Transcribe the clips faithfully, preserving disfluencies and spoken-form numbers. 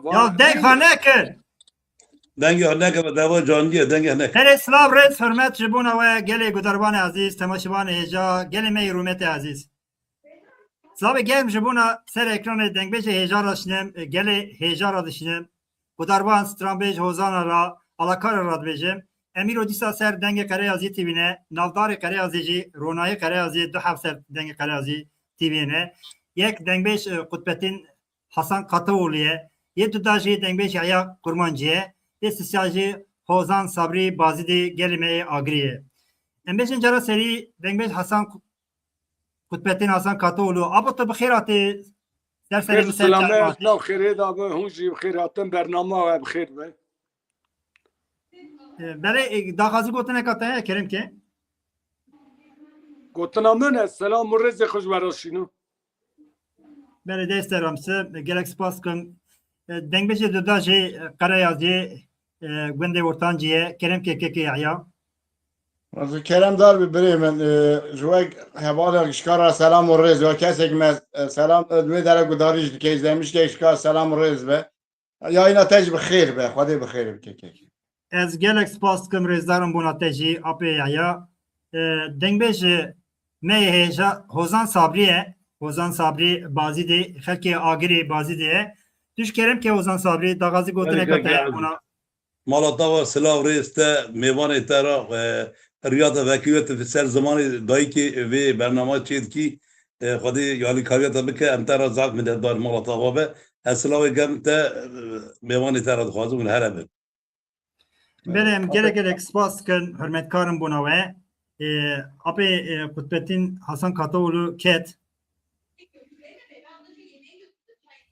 Ya deng xwe nekir. Dengê xwe neke be deva candiye, dengê xwe neke. Herê silav, rêz, hurmet ji bona we gelê gudarbanê ezîz, temaşevanê hêja, gelê me yê rûmetê ezîz. Silavê germ ji bona ser ekranê dengbêjê hêja re dişînim, gelê hêja re dişînim. Gudarban, stranbêj Hozana re, alakara re dibêjim. Em îro dîsa ser dengê Qereyazî T V ne, navdarê Qereyazî jî, ronayê Qereyazî du heb ser dengê Qereyazî T V ne. Yek dengbêj, e, Qutbetîn Hasan Katoğlu ye. Yê duda jî dengbêj Yahya Kurmancî ye. Yê sisya jî Hozan Sabrî Bazîdê gelê me yê Agirî ye. Em bêjin cara serî dengbêj Hasan Ku-, Kutbetîn Hasan Katoğlu. Apo tu bi xêr hatî ser serê min ser Selamet, nav xêrê da be, hûn jî bi xêr hatin, bernama we bi xêr be. E, belê, e, daxwazî gotineka te heye, kerem ke? Gotina min e, selam û rêzê xwe ji we re şînim. Belê, dest te ramse, gelek spas kim. E, dengbêjê duda jî, e, Qereyazê, e, gundê Ortancî ye, kerem ke kekê Yahya. Ez kerem dar bi birê min, e, ji we hevalek ji kara selam û rêz, ya kesek me, e, selam, e, wê dere gudarî jî dike, izlemişkek ji kara selam û rêz be. Yayına te jî bi xêr be, Xwedê bi xêr bike kekê. Ez gelek spas dikim, rêzdarim bona te jî, apê Yahya. E, dengbêj me yê hêja Hozan Sabrî ye. Hozan Sabrî Bazîdê, xelkê Agirê Bazîdê ye. Tu ji kerem ke Hozan Sabrî, daxwazî gotineka te heye bona. Mala te va, silav, rêz te, mêvanê te re, e, riya te vekiriye, tu ser zimanê dayikê vê bernama çê dikî, e, Xwedê alîkariya te bike, em te re zaf minetdar, mala te va be. Ez silavê germ te, e, mêvanê te re dixwazim, hûn here bin. Belê, em gelek gelek spas dikin, hurmetkarin bona we. E, apê, e, Kutbetîn Hasan Katoğlu ket.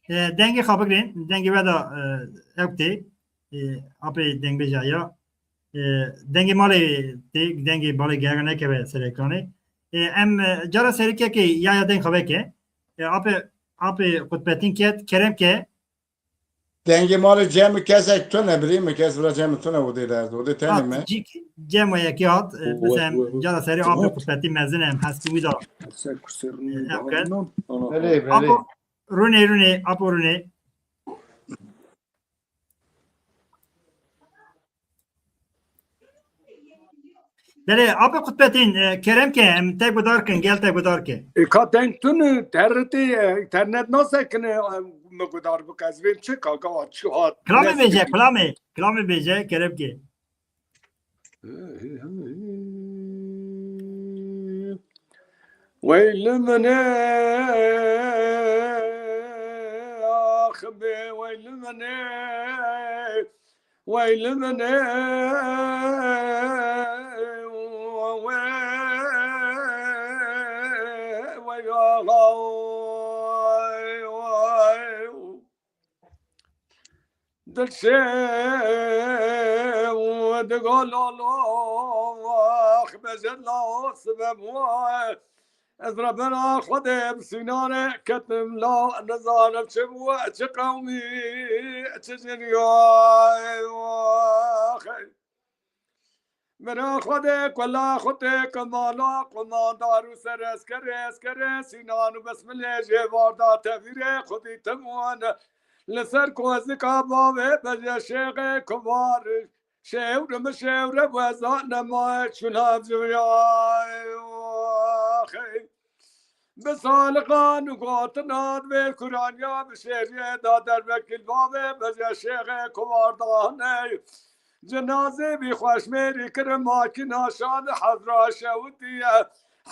E, dengê xwe bigrin, dengê we de, e, ew tê. E, apê dengbêja ya. E, dengê malê tê, dengê malê gerek neke be ser ekranê. E, em, e, cara serî kekê ya ya deng xwe veke. E, apê, apê Kutbetîn ket, kerem ke. Dengê malê cem kesek tune, birî mi kes vira cem tune, odê derd, odê tenê me. Cik cem yekê hat, e, bes em cara serî apê Kutbetîn mezin em, hestî wî da. Ew ket. Belê, belê. Apo, rûnê, rûnê, apo rûnê. Belê, apê Kutbetîn, e, kerem ke, em te gudar kin, gel te gudar ke. E, ka deng tune, territê, e, internet nasekine, e, me gudar bike, ez vêm çi ka, ka, çi hat. Kilamê bêje, kilamê, kilamê bêje, kerem ke. Weyli min e, ax be, weyli min e, weyli min e, we, we, ax, ax. Dilşê û digo lolo, ax, bejed la o sibeb wa. Ez rebena Xwedê bi sînanê ketim la, nizanim çi bû, çi qewmî, çi cinyayê, ax. Mira Xwedê kula xutê qimala, qumandar û sereskerê eskerê Sînan û Besmilê jê varda tevîrê xwedî tim wan. Li ser kozika bavê bejê şêxê kuvar, şêwr mi şêwre weza nemaye çûna civiya. Bi saliqan û gotinan vê kuraniya bi şêriyê da dervekil bavê bejê şêxê kuvardanê. Cinazê vî xweşmêrî kirin makîna şan hezra şewitiye.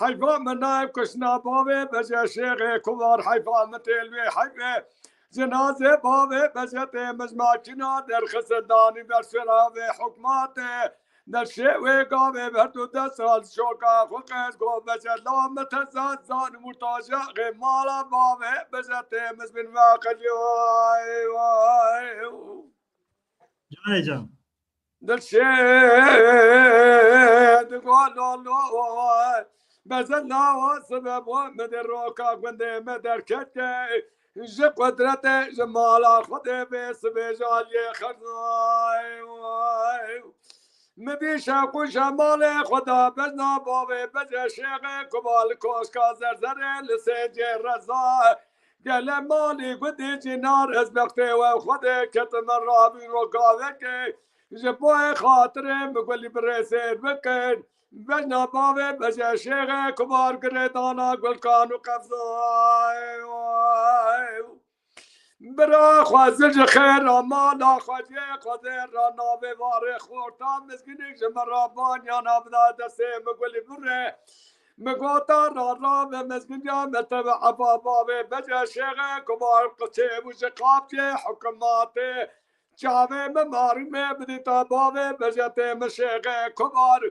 Heyfa min nayb kuşna bavê bejê şêxê kuvar, heyfa min têl wê heyfê. Cinazê bavê bejê tê mij makîna derxise danî ber şeravê hukmatê. Derşê wê gavê ber du dest al şoka xwe qez go bejê la min te zat zan murtaja xê mala bavê bejê tê mij bin ve qelî. Vay, vay. Canê can. Dilşê digo lolo, bezela wa sibeb wa min di roka gundê me derkete, ji qudretê, ji mala Xwedê bê sibê ji aliyê xerzay. Mi bî şewq û şemalê Xweda bezna bavê bejê şêxê kuba li koşka zerzerê li sêcê reza. Kele malî gundê cînar ez bextê we Xwedê ketime ravî ro gavekê. Ji bo xatirê min gulî bi rêzêr bikin. Bejna bavê beje şêxê kubar girêdana gulkan û qevzayê. Bira xwe zil ji xêra mala xwe cê xwedê ra navê varê xorta mizgînîk ji min ra banyana bida destê min gulî birê. Min gota ra rave mizgîniya me teve efa bavê beje şêxê kubar qiçê bû ji qapçê hikûmatê. Çavê min marî me bidîta bavê bejetê min şêxê kubar.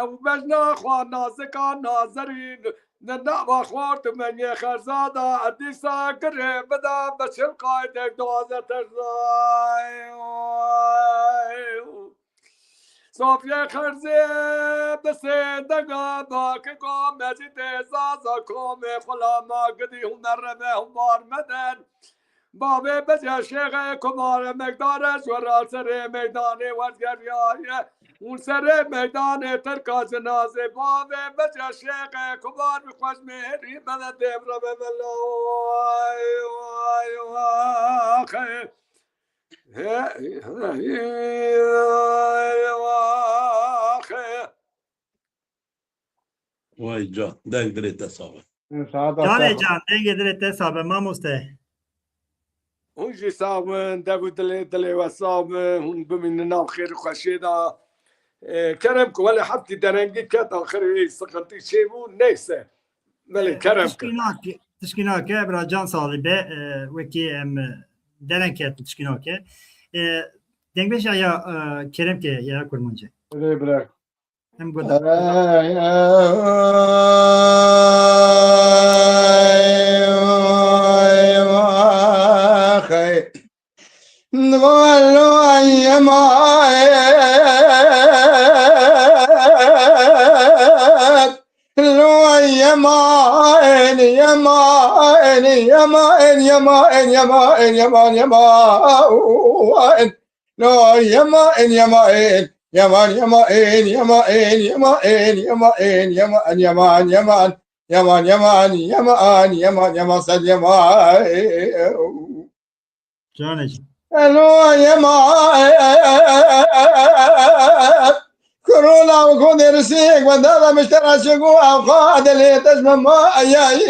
Ew bejna xwe nazika nazerîn. Di nava xort û mengê xerza de dîsa girê bida bi çil qaydek doze terzay. Sofyê xerzê bi sêndega bakiko mezîtê zaza komê xulama gidî hûn dereve hûn bar meden. Bavê bije şêxê kumare mekdare ji we ra serê meydanê wergeriyaye. Hûn serê meydanê terka cinazê bavê bije şêxê kumar bi xweş mêrî bele dêv reve velo. Vay, vay, vay, axê. Vay, axê. Vay can, deng dilê te sax be. Saeta Canê te can, dengê dilê te sax be, mamoste. Hûn jî sax bin, dev û dilê, dilê we sax bin, hûn bimînin nav xêr û xweşiyê de. E, kerem ku wele heftî derengî ket, axirê wî sıkıntı çêbû, neyse. Belê, E, kerem tişkî ke. nake, tişkî nake, bira can sağlığı be, e, wekî em, e, dereng ket, tişkî nake. E, dengbêj ya, e, kerem ke, ya Kurmancî. Belê, bira. Em got. Lo, yema, en, yema, en, yema, yema, en, yema, en, yema, en, yema, en, yema, en, yema, yema, yema, yema, yema, sed, yema, Canê can. Elo, yema, kuro, law, ko, derisi, gwenda da miştera çigo, avxa, dele, tecmema, ay, ay.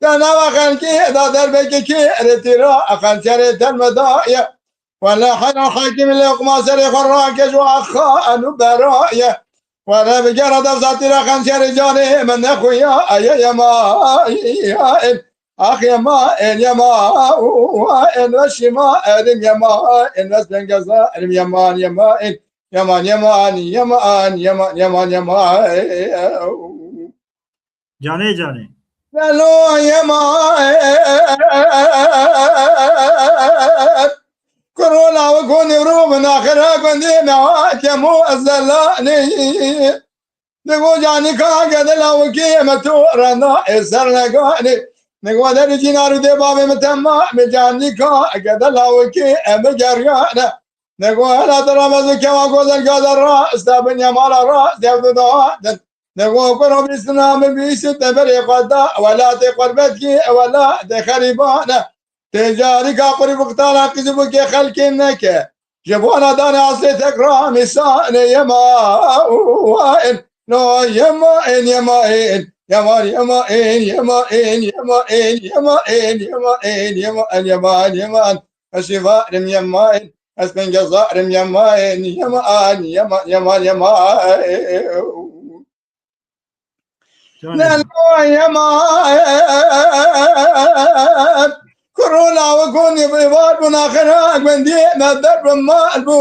Te nava xelkê da derbekê kê re tîra xençerê te me daye. Wele hera hekîm Leqma serê xwe rakej û axan û beraye. Wele bi gera devsa tîra xençerê canê me nexuya eye yema in. Ax yema in yema in ve şima erim yema in ve spengeza erim yeman yema in. Yeman yeman yeman yeman yeman yeman. Canê canê. Velo yema. Kuro law gundî rû min axira gundî me kemo zelane. Digo canî ka gede law ki me to renda e ser negane. Digo der cînar û dê bavê min temam e canî ka gede law ki me geriyane. Nego hela te ramez û kewa gozel gaza ra, esta bin yemala ra, zevdu da den. Nego kuro bîstina min bîsî te berê xwe da, welatê qurbet kî, welatê xerîbane. Tê carîka qurî bi qitala qîzî bû kê xelkê neke. Ji bona danê asê tek ra mîsanê yema, en. No yema, en, yema, en. Yema, yema, en, yema, en, yema, en, yema, en, yema, en, yema, en, yema, en, yema, en. Ez şîvarim yema, en. Ez pengezarim yema, en, yema, an, yema, yema, yema, e, e, e, u. Canê. Nelo yema, e, e, e, e, e, e. Kuro law konî bi var bûn axira gundî me der bi mal bû.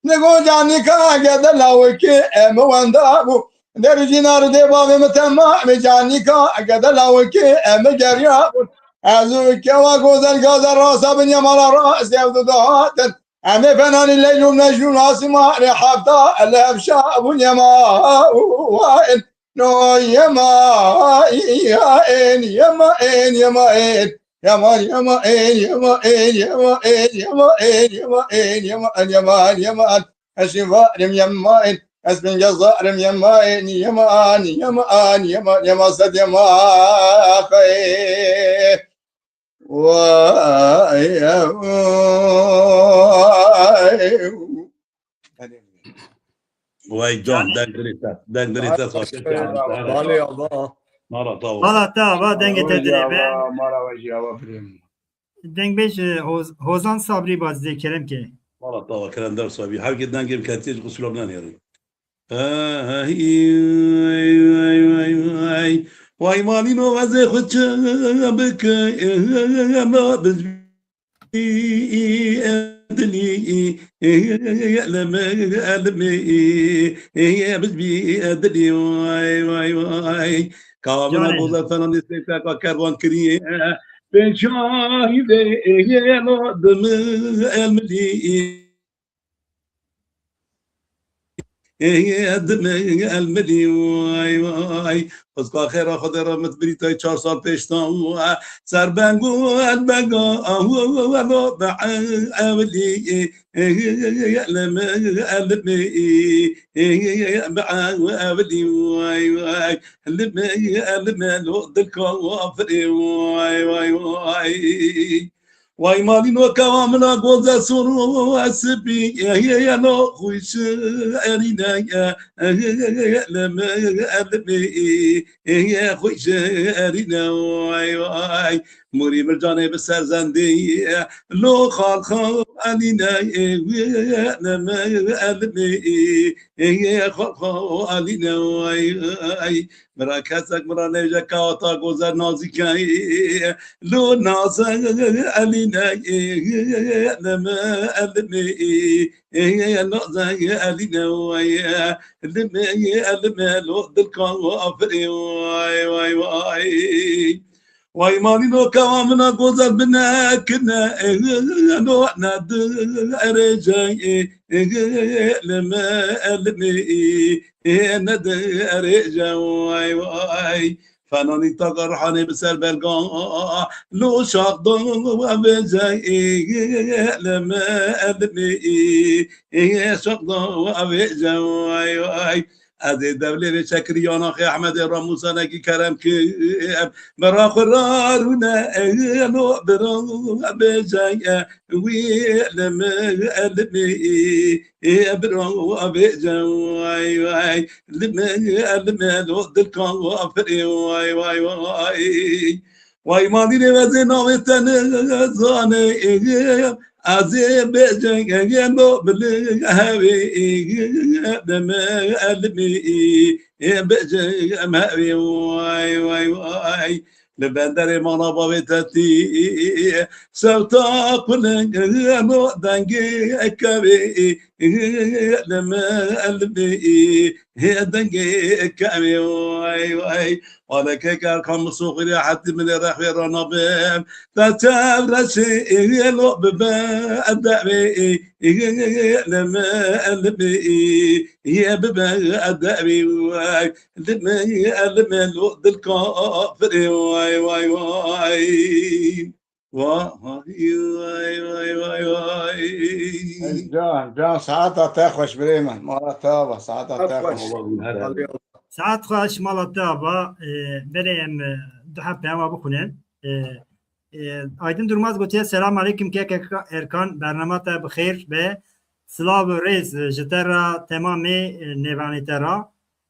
Nigo canîka gede lawikê em wenda bû. Derî cînar dê bavê min temamê canîka gede lawikê em geriya bûn. Ez û kewa gozel gaza rasa bin yemala rast ev du dahatin. Em ê fenanî Leyl û Mecnûn Asîmanê hefta li hevşa bûn yema. No yema, en, yema, en, yema, en, yema, en. Yema, yema, en, yema, en, yema, en, yema, en, yema, en, yema, en, yema, en. Ez şîvarim yema, en. Ez bin gezarim yema, yema, yema, yema, yema, sed yema, xey. Vay, vay. Vay can, deng dirê te, deng dirê te, sakin. Balê Allah. Mala tawa. Mala tawa, dengê te dirê be. Mala wajî awa birêm. Dengbêj, e, Hoz-, Hozan Sabrî bazê kerem ke. Mala tawa, kerem der sabî. Her ke dengê min ketiye ji qusûra min nêrin. Ay, ay, ay, ay, ay. Vay malîno vazê xwe çi bike, ema bizbî edilî, eleme, eleme, bizbî edilî, vay, vay, vay. Kawa min a goza fena nê seyteka kervan kiriye. Pêşayî vê êno dimi elmilî. Ê, dime elmilî, vay, vay. Xwezka xêra Xwedê re mit birî tay çar sal pêş da. Ser beng û elbega, ahu, elo, be, ewilî. Ê, elime, elime, ê, be, ewilî, vay, vay. Elime, elime, lo, dilka, afirê, vay, vay, vay. Vay malîno kewa min a goze sor û spî, ê, ê, ê, lo xwîş erîne, ê, ê, ê, ê, leme, elmê, ê, ê, ê, xwîş erîne, vay, vay. Mûrî mircanê bi ser zendî, lo xalxa elîne, ê, ê, leme, elmê, ê, ê, ê, xalxa elîne, vay, vay. Mira kesek mira nêje kewata gozer nazîkey. Lo naze elîne, leme elmê, naze elîne way. Lime elime lo dilka afirê way, way, way. Way malîno kewa mina gozer binekine, lo ne di erêce, lime elime, ne di erêce, way, way. Fenanî taka rihanê bi ser belga, lo şaxda vêce, leme elmê, şaxda vêce, way, way. Ez ê dewlê vê çekiriyana xê Ehmedê Ramûsanekî kerem kim, bera xwe rarûne, lo bira vêce, wî leme elmê, bira vêce, way, way. Lime, lime, lo dilka afirê, way, way, way. Way malî rê vezê navê te nizane, ez ê bêjeng, lo bili hevê, lime, lime, bêjeng hevê, way, way, way. Li benderê mala bavê te tî, sewta kuling, lo dengê kevê, lime, lime, dengê kevê, way, way. Malekek Erkan Misoxirê hetî min ê rexvê ranabim. Te çevreşê lo bibe edevê, lime, lime, ye bibe edevê, way. Lime, lime, lo dilka afirê, way, way, way. Vay, vay, vay, vay, vay. Can, can, saeta te xweş birê min. Mala te ava, saeta te xweş. Saet xweş, mala te ava. E, belê em, e, du heb peyama bixwînin. E, e, Aydin Durmaz gotiye, "Selam aleyküm kek Erkan, bernama te bi xêr be. Silav û rêz, e, ji te re temamê, e, nêvanê te re."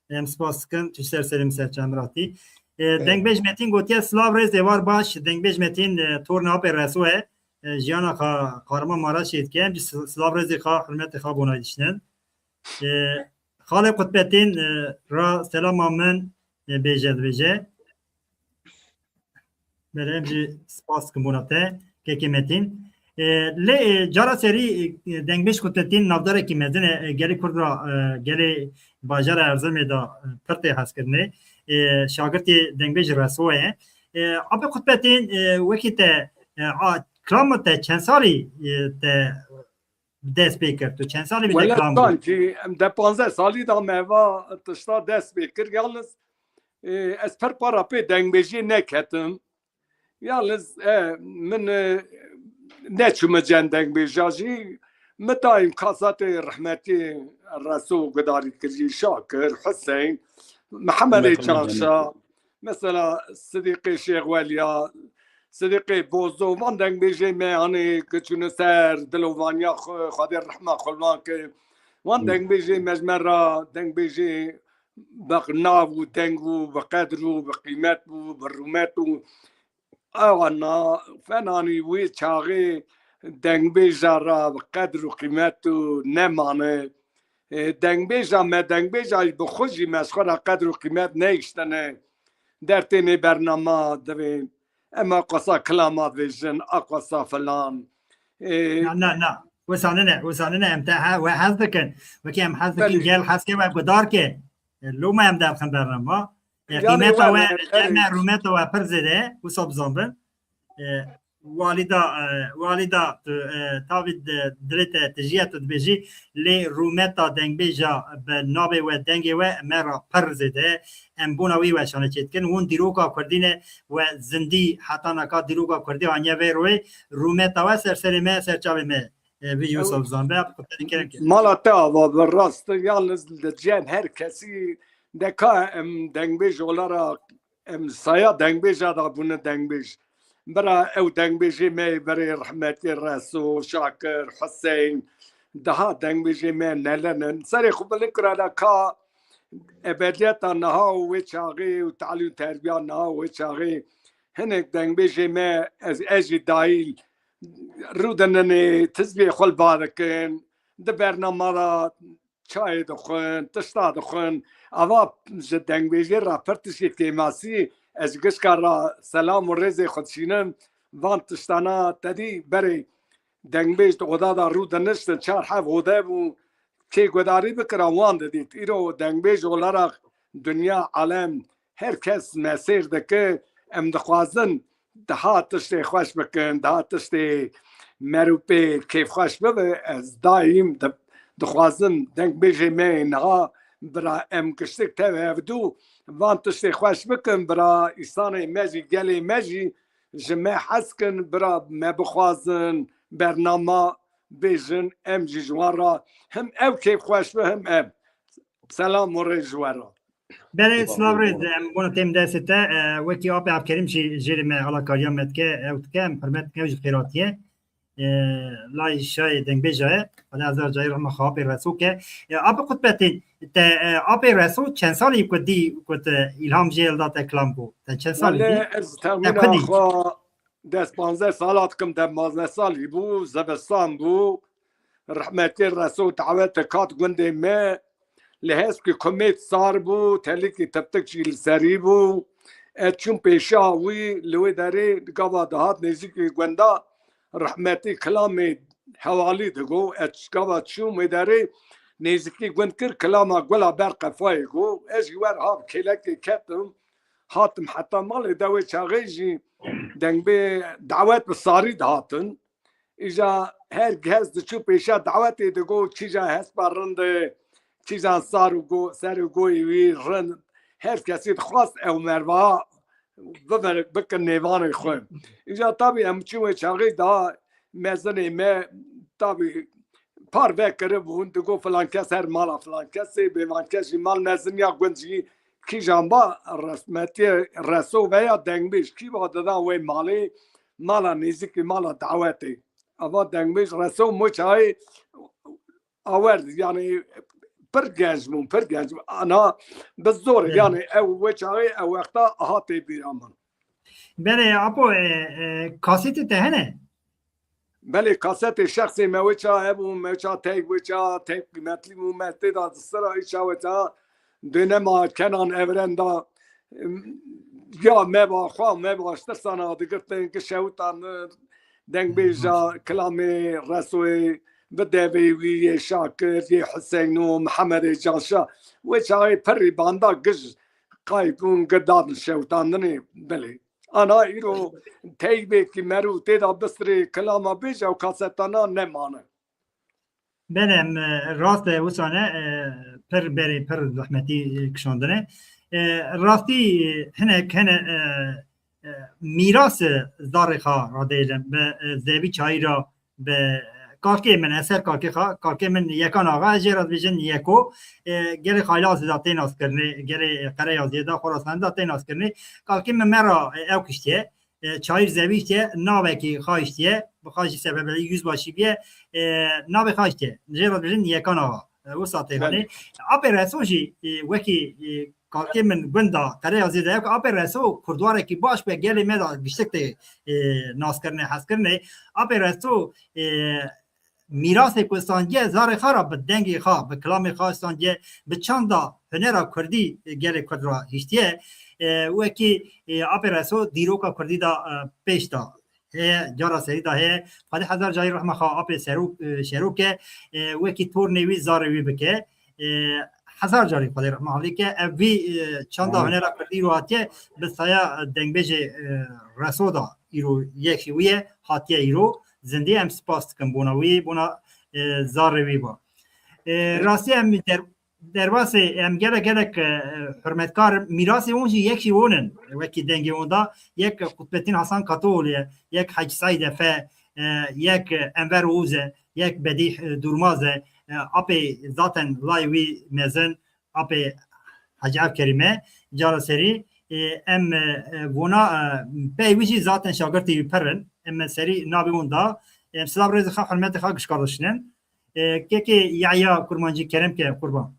Em spas dikin, tu ser serê min ser çend ratî. E, Evet. Dengbêj Metin gotiye, "Silav rêz êvar baş." Dengbêj Metin, e, torna apê Reso e. E, jiyana xwe Kahraman Maraşê dike. Em jî sil-, silav rêzê xwe, hurmetê xwe bona dişinin. E, Xalê Qutbetîn, e, ra selama min, e, bêje dibêje. Belê, em jî spas dikin bona te, kekê Metîn. E, lê, e, cara serî, e, dengbêj Qutbetîn navdarekî mezin e, e, gelê Kurd ra, e, gelê bajara Erzirmê de, e, pir tê hezkirinê. E, şagirtê dengbêj Reso ye. E, Apê Qutbetîn, e, wekî te, e, a, kilama te çend salî, e, te dest pê kir? Tu çend salî bî te Wele kilam bû? Sankî em de panzdeh salî da me va tişta dest pê kir. Yalnız, e, ez pir para pê dengbêjiyê neketim. Yalnız, e, min, e, neçûme cem dengbêja jî. Min dayîm kasetê rehmetî Reso gudarî kirî, Şakir, Huseyn, Mihemedê Çarşa, mesela Sidîqê Şêx Welya, Sidîqê Bozo, van dengbêjê me, hanê ki çûne ser dilovaniya xwe, Xwedê rehma xwe li wan ke. Wan dengbêjê me ji me re, dengbêjê bi nav û deng û bi qedr û bi qîmet û bi rûmet û ewana fenanî wê çaxê dengbêja re bi qedr û qîmet û nemane. E, dengbêja me, dengbêja jî bi xwe jî me ji xwe re qedr û qîmet neyiştine. Dertênê bernama divê em a qasa kilama dibêjin, a qasa filan. E, Na, na, na. Wisa nine, wisa nine, em te he-, we hez dikin. Wekî em hez dikin, Belê. Gel hez ke we gudar ke. E, loma em derxin bernama. E, Yanî qîmeta we, we, em e, rûmeta we pir zêde, wisa bizanbin. E, walîda, e, walîda tu, e, tavî di, dilê te tijiye tu dibêjî, lê rûmeta dengbêja bi navê we, dengê we me re pir zêde. Em bona wî weşane çêdikin. Hûn dîroka Kurdî ne we zindî heta naka dîroka Kurdî aniye vê royê, rûmeta we ser serê me, ser çavê me. E, vî Yusuf Zan be, bi xwe te dikirin ki. Mala te ava bi rast, yalnız li cem her kesî deka em dengbêj olarak em saya dengbêja da bûne dengbêj. Bira ew dengbêjê me berê rehmetî Reso, Şakir, Huseyn, daha dengbêjê me nelenin. Serê xwe bilin kirana ka ebediyeta niha û wê çaxê û talî û terbiya niha û wê çaxê hinek dengbêjê me ez, ez jî dayîl rûdinenê tizbê xwe li ba dikin. Di bernama de çayê dixwin, tişta dixwin. Ava ji dengbêjê re pir tiştê kêmasî, ez gişka re selam û rêzê xwe dişînim. Van tiştana tedî berê dengbêj di oda de rû diniştin, çar hev ode bû, kê guhdarî bikira wan didît. Îro dengbêj olarak dinya, alem, her kes me sêr dike, em dixwazin daha tiştê xweş bikin, daha tiştê merûpê kêfxweş bibe. Ez daîm di-, dixwazim dengbêjê me niha bira em giştik tev hevdû van tiştê xweş bikin, bira îsanê me jî, gelê me jî ji me hez kin, bira me bixwazin, bernama bêjin, em jî ji wan re him ew kêfxweş be, him em. Selam û rêz ji we re. Belê, silav rêz, em bona têm destê te. E, wekî apê Abkerîm jî jêrê me alakariya me dike, ew dike, em hurmet dike, ew jî xêratiye. E, lay şayê dengbêja ye. Xwedê hezar carî rehma xwe apê Reso ke. E, apê Qutbetîn, te, e, apê Reso çend salî ku dî, ku te îlham jê hilda te kilam got? Te çend salî dî? Wele ez Te texmîna xwe dî? Xwe dest panzdeh sala dikim, te panzdeh salî bû, zivistan bû. Rehmetê Reso dawetê kat gundê me, li heskî kumêt sar bû, telîkî tiptik jî li serî bû. Ez çûm pêşa wî, li wê derê gava dihat nêzîkî gunda, rehmetî kilamê hewalî digot. Ez gava çûm wê derê, nêzîkî gund kir, kilama gula ber qefayê got. Ez jî wer hav kêlekê ketim, hatim heta malê de. Wê çaxê jî dengbê dawet bi sarî dihatin. Îja her kes diçû pêşa dawetê digot, kîjan hespa rind e, kîjan sar û go-, ser û goyê wî rind. Her kesî dixwast ew merva bikin nêvanê xwe. Îja tabî em çûn wê çaxê daha mezinê me tabî parve kiribûn, digot filan kes her mala filan kesê, bêvan kes jî mal mezin ya gund jî kîjan ba resmetiyê Reso veya dengbêj kî ba didan wê malê, mala nêzîkî mala dawetê. Ava dengbêj Reso Moçayê awer, yanî pir genc bûn, pir genc bûn. Ana bi zor, Evet. yanî ew wê çaxê ew wexta aha tê bîra min. Belê, apo, e, e, kasetê te hene? Belê, kasetê şexsê me wê ça hebû, me ça teyk wê ça, teyk qîmetlî bû, me tê da di sira î ça wê ça dönema Kenan Evren da, em, ya me ba xwe, me ba ji tirsana digirtin, ki şewitandin, dengbêja, kilamê Resoyê, bi devê wî yê Şakir, yê Huseyno, Mihemedê Canşa, wê çaxê pirî banda giş qayî bûn, gi dadin şewitandinê, belê. Ana îro teybekî merû tê da bistirê kilama bêje û kasetana nemane. Belê, em, e, rast e, wisa ne, e, pir berê, pir zehmetî, e, kişandine. E, rastî, e, hinek hene, e, e, mîras, e, zarê xwe radeyilin, bi, e, zevî çayî ra, bi, e, Kalkê min, ez ser kalkê xwe, kalkê min Yekan Axa, ez jê re dibêjin Yeko. E, gelê Xaylazê de tê naskirinê, gelê Qereyazê de, Xorasanê de tê naskirinê. Kalkê min me re, e, ew kiştiye. E, Çayir Zevî kiştiye, navekî xwe kiştiye, bi xwe jî sebebelî yüzbaşî biye. E, navê xwe kiştiye. Jê re dibêjin Yekan Axa. E, wisa tê Belê. hanê. Apê Reso jî, e, wekî, e, kalkê min gunda Qereyazê de, ew apê Reso kurdwarekî baş be, gelê me de giştik tê, e, naskirinê, hezkirinê. Apê Reso, e, mîrasê ku standiye zarê xwe re bi dengê xwe, bi kilamê xwe standiye, bi çanda hunera kurdî, e, gelê kurd re hiştiye. E, wekî, e, apê Reso dîroka kurdî de, e, pêş de heye, cara serî de heye. Xwedê hezar carî rehma xwe apê serok, e, şerok e, e, wekî tornê wî zarê wî bike. E, hezar carî Xwedê rehma alî ke. Ev vî, e, çanda Amin. hunera kurdî îro hatiye, bi saya dengbêjê, e, Reso da îro yek jî wî ye, hatiye îro. Zindî em spas dikin bona wî, bona, e, zarê wî ba. E, rastî em der-, derbasê em gelek gelek, e, hurmetkar in. Mîrasê wan jî yek jî wan in. Wekî dengê wan da yek Qutbettin Hasan Katoğlu ye, yek Hacı Said Efe, e, yek Enver Oğuz e, yek Bedîh, e, Durmaz e, e, apê zaten layê wî mezin, apê Hacı Evkerîm e, cara serî, e, em, e, e, vona, e, pey wî jî zaten şagirtî wî pir in. Em serî navê wan da, em silav rêzê xwe, hurmetê xwe gişka dişînin. E, kekê Yahya Kurmancî kerem ke qurban.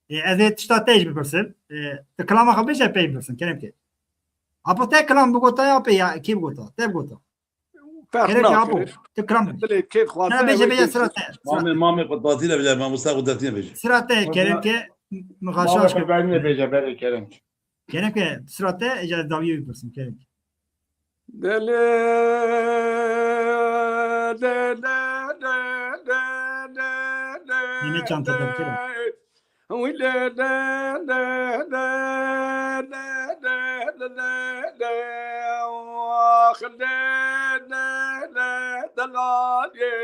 E, ez ê tişta te jî bipirsim. E, tu kilama xwe bêje pey bipirsim, kerem ke. Apo te kilam bigota ya pê ya kî bigota? Te bigota. Ferq Gerek ya nakirin. Apo. Tu kilam bêje. Dilê kêf xwaze. Bêje, bêje, sira te. Mamê, mamê Qutbetîn e bêje, mamosta Qutbetîn e bêje. Sira te, kerem ke, mixaşaş ke. Mamê Qutbetîn e bêje, berê kerem ke. Kerem ke, sira te, êca dawiyê bipirsim, kerem ke. Dele, dele, dele, dele, dele. Yine çanta dele. Wî lê lê lê lê lê lê lê lê lê lê, ax lê lê lê delalê.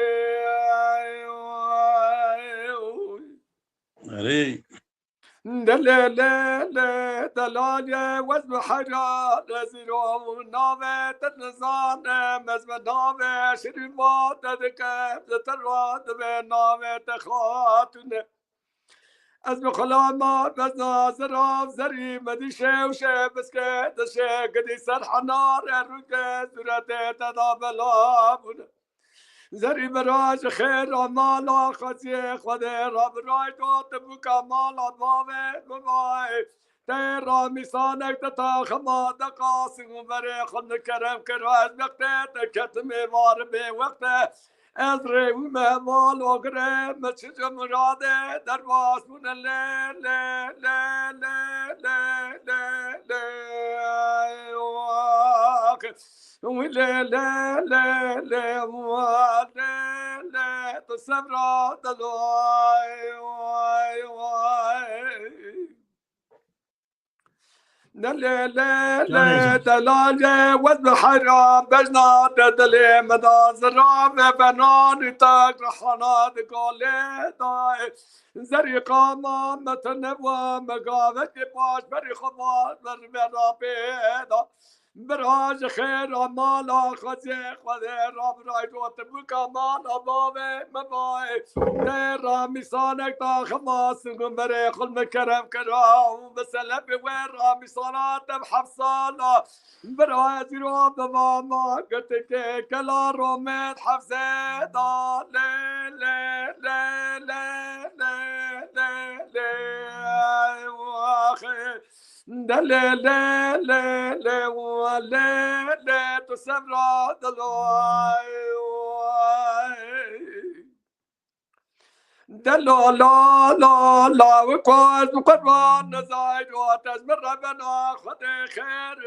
Erê. De lê lê lê delalê, wez bi heyran ez îro navê te nizanim, ez bi navê şirîva te dikim, ji te re divê navê te xatûne. Ez bi xulama bezna zirav zerî, me dî şew şe biske dişe gidî ser henare rûke, zûretê te da bela bûne. Zerî bira ji xêra mala xweziyê Xwedê re biraydo, tu bûka mala bavê bibayê. Tê ra mîsanek te taxima de qasim û berê xwe li kerem kir, ez wextê te ketim ê var bê wexte. Ez rê wî me mal ogirê, me çi ji miradê derbas bûne lê, lê, lê, lê, lê, lê, lê, wî lê, lê, lê, lê, wa, lê, lê, tu sebra de lo, ay, ay, ay. Ne lê lê lê delalê wez bi heyran bejna te dilê me da zirave benanî tak rihana di golê da. Zerî qama me te nebû me gavekê paş berî xwe bar ber me rapê da. Bira ji xêra mala xwezê Xwedê rabiraydo, tu bûka mala bavê me bayê. Tê ra mîsanek taxima singûn berê xwe me kerem kira û bi selebê wê ra mîsana te bi heft sala. Bira ez îro bi va ma girtikê kela romêt hefzê da lê, lê, lê, lê, lê, lê, lê, lê, lê, lê, lê, lê, lê, wa lê, lê, tu sebra dilo, ay, ay. Delo la, la, la, we ku ez bi qurban nezayro, ez min rebena Xwedê xêr.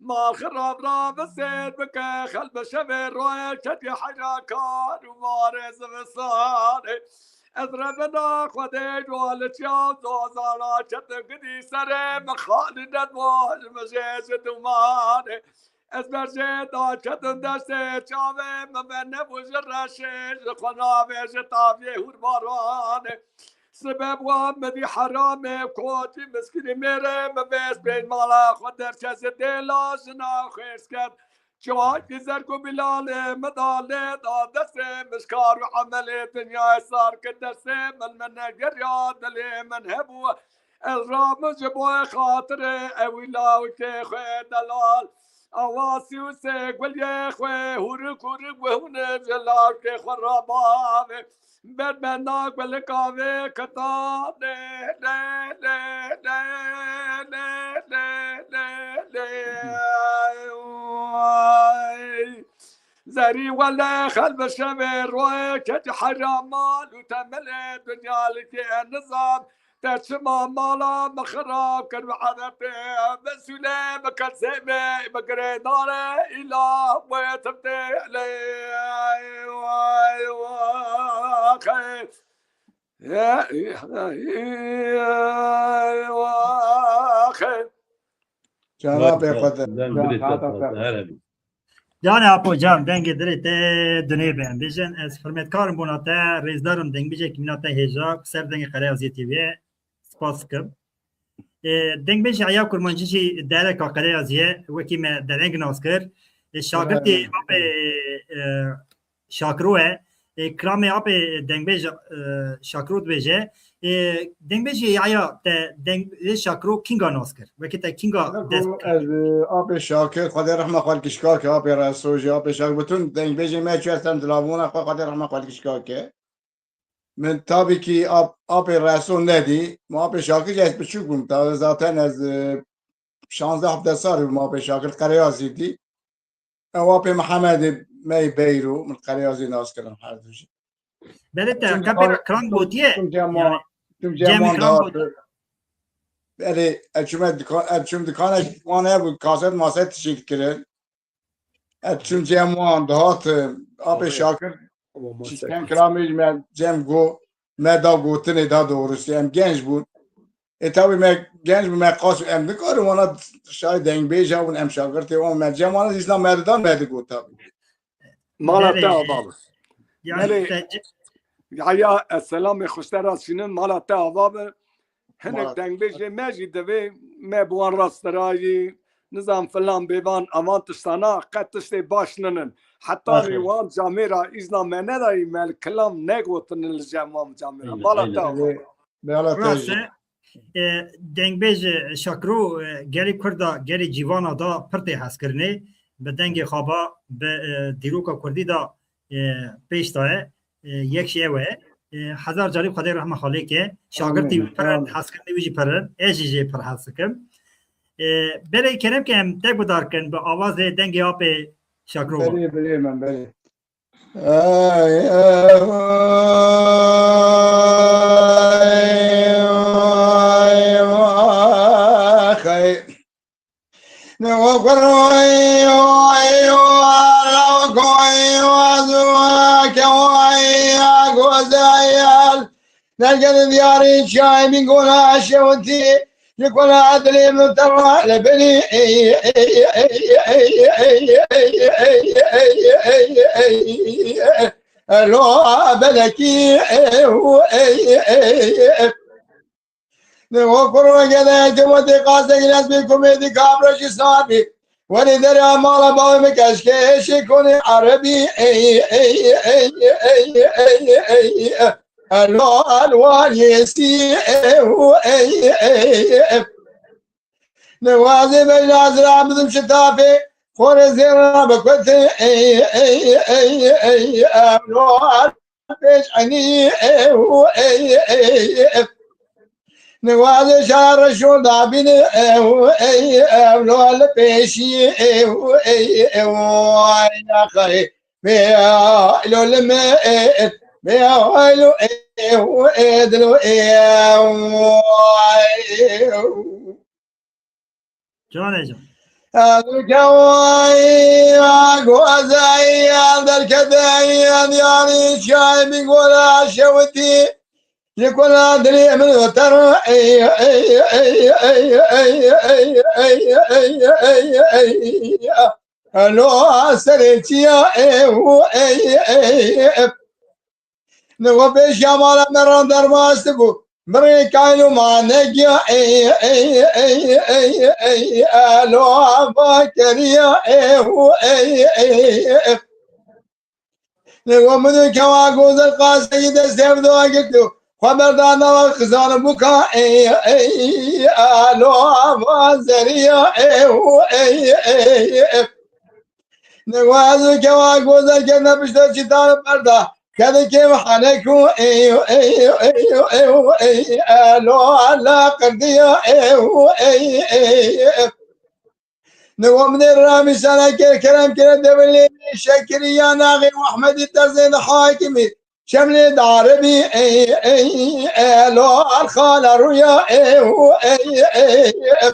Ma xirab ra bi sêr bike, xel bi şevê royê ketî heyra kar û marê zivistanê. Ez rebena Xwedê ro li çiya zozana çetin gidî serê min xalî nedwa ji min jê ji dumanê. Ez ber jê da çetin destê çavê min ve nebû ji reşê ji xwe navê ji taviyê hûrbaranê. Sibeb wan min dî heramê kotî miskînî mêrê min vêst pênc mala xwe derçe ji dêla jina xêrs ket. Çavakî zerg û Bilalê min da lê da destê min ji kar û emelê dinyayê sar kir destê min, min negeriya dilê min hebû. Ez ramin ji bo xatirê ewî lawikê xwe delal. Awa sî û sê guliyê xwe hûrik hûrik wihûne ji lawikê xwe re bavê. Ber me na gulika vê kitanê lê lê lê lê lê lê lê lê. Zerî wele xel bi şevê royê keçî hera mal û temelê dinya li kê nizam. Te çima mala min xirab kir bi edetê, bi sûlê, bi kesê, bi girêdane îla wê tifdê lê. Way, waxê. Cenabê Xwedê, Can can birê te hata sağ, te. Her hebî. Canê Apo can, dengê dilê te dinê be. Em bêjin, ez xirmetkar im bona te, rêzdar im, dengbêjek mîna te hêja, ser dengê Qereyaziyê T V'ye spas dikim. E, dengbêjê Eya Kurmancî jî dereka Qereyaziyê, wekî me dereng nas kir. E, şagirtê Evet. apê, e, Şakiro e. E, kilamê apê dengbêj, e, Şakiro dibêje. E, dengbêjê Yahya te dengbêj Şakiro kînga nas kir? Wekî te kînga dest Ku ez, e, apê Şakir, Xwedê rehma xwe li kişka ke, apê Reso jî, apê Şakir, bütün dengbêjê me çûye ser dilavona xwe, Xwedê rehma xwe li kişka ke. Min tabî kî ap-, apê Reso nedî, ma apê Şakir jî ez biçûk bûm, ta zaten ez, e, şazdeh hevdeh sal bûm apê Şakir Qereyazî dî. Ew apê Mihemedê me yê Beyro, min Qereyazî nas kirin her du jî. Belê te Çim qepê kiran gotiye? Çim cem wan, Yani, çim cem cem wan kiran dihat. Gotiye. Belê, ez çûme dikan, ez çûm dikana wan hebû, kaset maset tişî dikirin. Ez çûm cem wan dihat, apê Şakir, çîken kilamê me cem go, me da gotinê da doğrusu, em genç bûn. E, tabii me genç bûn, me qas em nikarin wana şayê dengbêj hebûn, em şagirtê wan, me cem wana îzna me didan, me digot tabii. Mala te ava be. Yani Belê. Te... Ya, ya, ez selamê xwe ji te re şînim, mala te ava be. Hinek dengbêjê me jî divê me bi wan re stirayî, nizam filan bêvan, avan tiştana qet tiştê baş ninin. Heta rê wan camêra îzna me nedayî, me li kilam negotin li cem wan camêra. Mala te ava be. Rast e. E, dengbêj, e, Şakiro, e, gelê Kurda, gelê cîvana da pir tê hezkirinê. Bi dengê xaba, bi, e, dîroka Kurdî da, e, pêş daye. E, yek jî ew e. E, hezar carî Xwedê rehma xalê ke. Şagirtî pir in, hezkirinê wî jî pir in. Ez jî jê pir hez dikim. E, belê kerem ke em te guhdar kin bi awazê dengê apê Şakiro. Belê, belê, min belê. Dergel diyarî çayê min gona şewtî, ji kula dilê min te re li binî. Elo belekî. Ni o kuro gede cewatê qasek lez bi kumê di kabra jî sar bî. Were dere mala bavê min keşkê şêkonê erebî. Elo elwan yêsî. Newazê beyna zira bidim şitafê xorê zêra bikute. Elo pêş enî. Newazê şara reşo dabîne. Elo li pêşî. Ay axay. Bê elo li me. Bê elo. Dilo. Canê can. Gozayî derkete yanî çay min gora şewtî. Ji kula dilê min ter. Lo serê çiya. Ni we pêşiya mala me ran derbas dibû. Birê kaylo manegiya ey, ey, ey, ey, ey, ey, elo ava keriya ey, hu, ey, ey, ey. Nego min û kewa gozel qaseyî destê ev doa girtiyo. Xwe berda nava xizan û buka ey, ey, elo ava zeriya ey, hu, ey, ey, ey. Nego ez û kewa gozel kene pişta çîtan berda. Kedikê min henek û ey, ey, ey, ey, ey, elo ala qirdiya ey, ey, ey, ey. Nego min ê ramî sene kir, kerem kire devilê şekiriya naxê Muhmedî terzê de hakimî. Şemlê daribî ey, ey, elo arxala rûya ey, ey, ey, ey.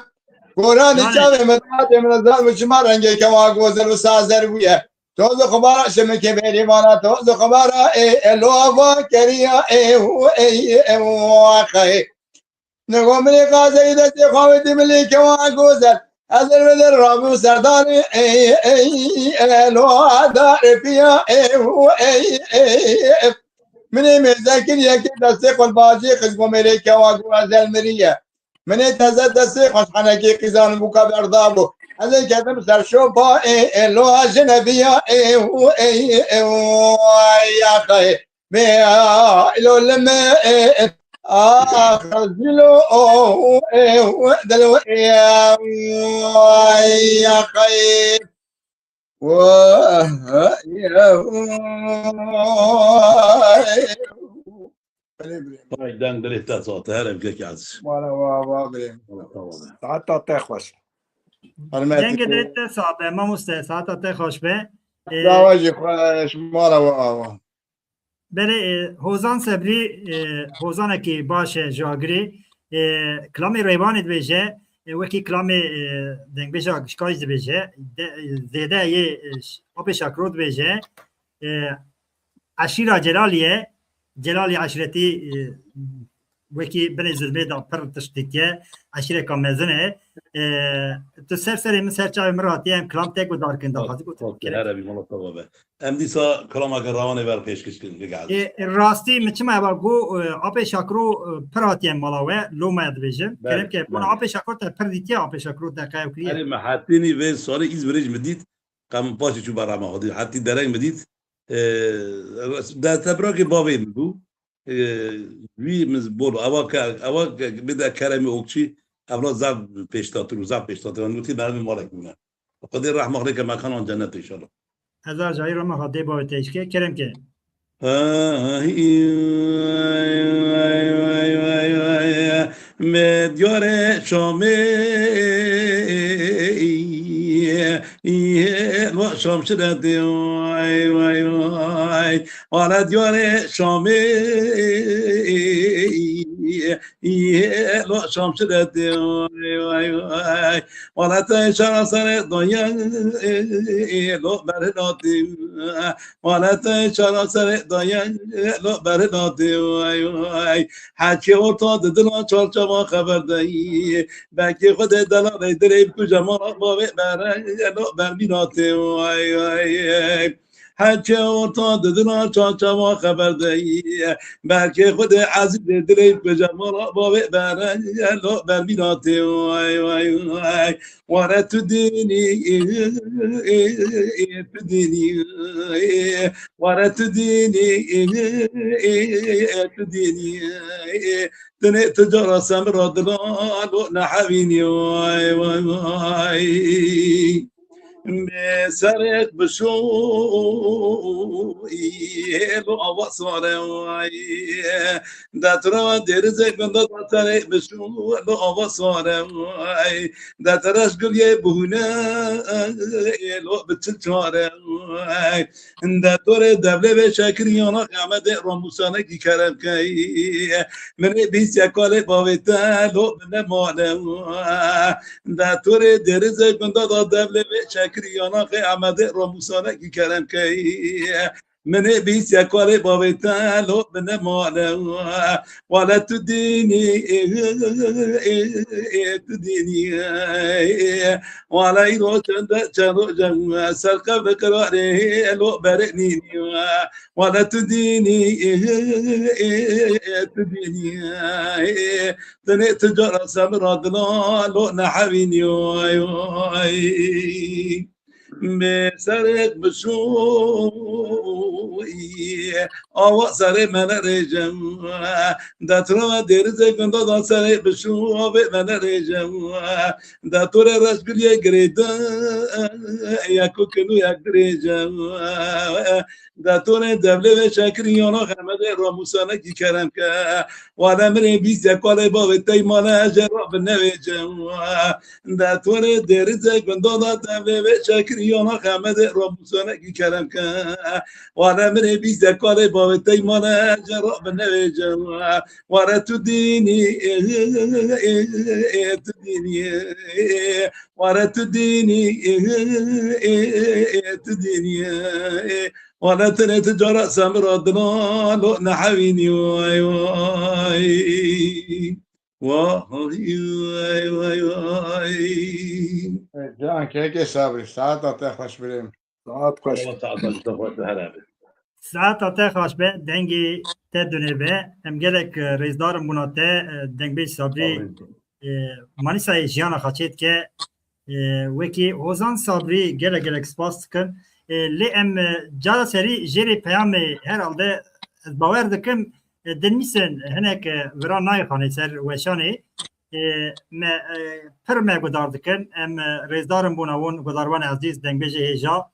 Goranî çavê min, dadê min, zan min çima rengê kewa gozel û sazer bûye. Toz û xibara şimikê bêrîvana, toz û xibara ê, ê, lova keriya ê, hu, ey, ê, hu, axayê. Nigo minê qazeyî destê xwe wê dî milê kewa gozel. Ez ê vê der rabû serdarê ê, ey, ê, lova darê piya ê, hu, ey, ey, ey. Minê mêzekir yekê destê xwe bacê xizgo mêrê kewa gozel miriye. Minê teze destê xwe ji henekê qîzan bûka berdabû. Ez ê ketim ser şopa ê, ê, lo a jinebiya ê, hu, ey, ê, hu, ay, ya xey. Bê, a, ilo lime ê, ê, a, xezilo, o, hu, ê, hu, dilo, ê, ay, ya xey. Wah, ya, hu, ay. Belê birê. Ay, deng dilê te sate, her evkek aziz. Wala, wa, wa, birê. Wala, tamam. Saeta te xweş. Hürmetli. Dengê dilê te sate, mamoste, saeta te xweş be. Ee, Dawa jî xweş, mala wa, wa. Belê, e, Hozan Sebrî, e, Hozanekî baş e, ji Agirê. E, kilamê Reywanê dibêje, e, wekî kilamê, e, dengbêja Gişka jî dibêje, de, e, zêde yê, e, ş-, Apê Şakro dibêje. E, Eşîra Celalî ye. Celalî eşîretî, e, wekî binê zilmê de pir tişt dîtiye. Eşîreka mezin e. E, tu ser serê min, ser çavê min ratiye, em kilam te guhdar kin, daxwazî gotin. Her evî mala te be. Em dîsa kilameke rawanê ber pêşkêş kin, bigel. E, rastî min çima eva got, e, Apê Şakro, e, pir hatiye mala we, loma dibêjin. Belê, kerem ke, belê. Apê Şakro te pir dîtiye, Apê Şakro te qeyew kiriye. Erê, me hetînî vê salê Îzmirê jî min dît. Qe min paşê çû berama xwe dît. Hetî dereng min dît. E, de tebrakê bavê min bû. E, wî min bol, ewa ke, ewa ke bide Keremê Okçî, evla zaf pêşdatir û zaf pêşdatir. Wî merivê malek bûne. Xwedê rehma xwe lê ke, mekanan cennet inşallah. Hezar carî rehma Xwedê bavê te jî ke, kerem ke. Me diyarê Şamê, lo Şam şiretê, vay, vay, vay. Wala diyarê Şamê, lo Şam şiretê, vay, vay, vay. Wala te şara serê dayê, lo berhilatê. Wala te şara serê dayê, lo berhilatê, vay, vay. Hekê orta di dila çarçava xeber deyî. Belkê Xwedê delalê dilê bikuje mala bavê bere, lo bermîlatê, vay, vay. Heke orta di dila çarçava xeber deyî. Belkê Xwedê ezîzê dilê bikuje mala bavê bere, lo bermîlatê, vay, vay, vay. Were tu dînî, tu dînî, were tu dînî, tu dînî, dinê tu cara semra dilalo nehevînî, vay, vay, vay. Bê serek bi şoyê lo ava sare, vay. De tu ra dêrizê gunda da serek bi şoyê lo ava sare, vay. De tu reş guliyê bihûne lo bi çil çare, vay. De torê devlê vê şekiriyana Ehmedê Ramûsanekî kerem key. Min ê bîst yekalê bavê te lo bi ne male. De torê dêrizê gunda da devlê vê şekiriyana Ehmedê Ramûsanekî kerem key. Min ê bîst ya kalê bavê te lo bi ne male. Wala tu dînî, tu dînî. Wala îro çende çend roje ser qev qirarê lo berê nînî. Wala tu dînî, tu dînî. Tenê tu cara semira dila lo nehewînî. Bê serek bi şûyî, awa serê me nerêje. De tu re dêrizê gunda da serê bi şû, avê me nerêje. De tu re reşgiriyê girêde, yek û kin û yek dirêje. De tu re devlê ve şekirî yana xemedê ramûsanekî kerem ke. Wale mirê bîst ya kalê bavê tey male, jê ra bi nevêje. De tu re dêrizê gunda da devê ve şekirî yana xemedê ramûsanekî kerem ke. Wale mirê bîst ya kalê bavê tey male, jê ra bi nevêje. Wale tu dînî, tu dînî. Wale tu dînî, tu dînî. Wale tenê tu cara semira dila lo nehewînî. Way, way. Way, way, way, way. Can kekê Sabrî, saeta te xweş birêm. Saet xweş. Saeta te xweş, her abi. Saeta te xweş be, dengê te dune be. Em gelek, e, rêzdar in bûna te, e, dengbêj Sabrî, e, Manîsayê jiyana xwe çê dike. E, wekî Hozan Sabrî gelek gelek spas dikim. E, lê em, e, cara serî jêrê peyamê herhalde ez bawer dikim, e, dinivîsin hinek, e, vira nayê xanê ser weşanê. E, me, e, pir me gudar dikin. Em, e, rêzdar in bûna wan gudarvanê ezîz, dengbêjê hêja.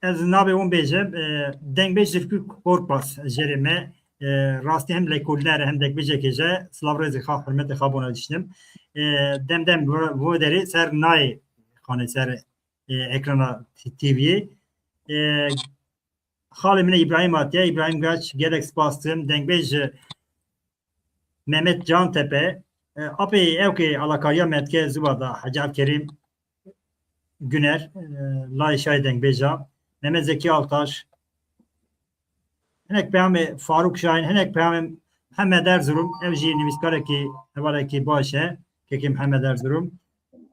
Ez navê wan bêjim, e, dengbêj Zilfî Korpas jêrê me, e, rastî hem lêkolîner e, hem dengbêjekê je, silav rêzê xwe, hurmetê xwe bona dişinim. E, dem dem vo-, vo derê ser nayê xanê ser, e, ekrana T V'yê. E, Xalê min e Îbrahîm hatiye, Îbrahîm Gaç, gelek spas dikim. Dengbêj Mehmet Cantepe, e, apê ew ke alakariya me dike ziwa da Hecî Elkerîm Güner, e, layê şayê dengbêja, Mehmet Zekî Altaş, hinek peyamê Farûk Şahin, hinek peyamê Mihemed Erzurum, ew jî nivîskarekî, hevalekî baş e, kekê Mihemed Erzurum.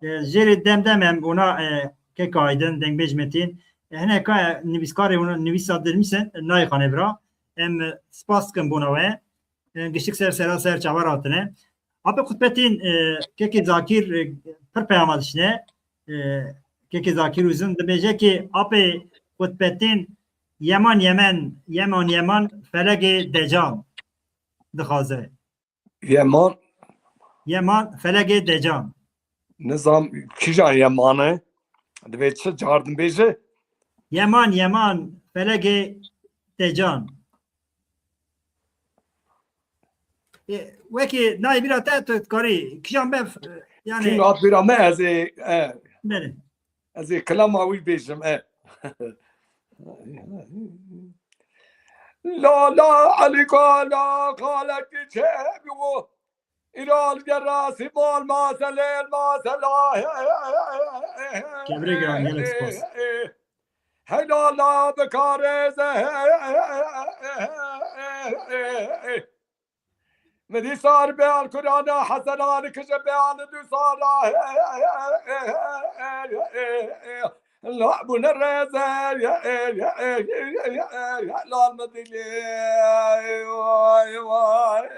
E, jêrê dem dem em ona, e, kek Aydin, dengbêj Metîn, e, hineka, e, nivîskarê ona nivîsa dinivîsin, nayê xanê vira. Em, e, spas dikin bona we. E, giştik ser sera ser çavar hatine. Apê Qutbetîn, e, kekê Zakîr, e, pir peyama dişine. E, kekê Zakîr Uzun dibêje ki apê Qutbetîn yeman yemen, yeman yeman felegê decan dixwaze. Yeman. Yeman, felegê decan. Nizam kîjan yeman e? Divê çi cardin bêje? Yeman, yeman, felegê decan. E, wekî nayê bîra te, tu dikarî kîjan be, e, yani. Kîjan hat bîra me, ez ê, e. Belê. Ez ê kilama wî bêjim, e. La la Elî kala xalekî çebi wo. Îral gerasî mal maselê masela. Kevrê giran, gelek spas. Hey la la bikarêze. Min dîsar be al Kur'ana Hesen al kije be al du sala. La bu ne reze. Lal mi dilê. Vay vay.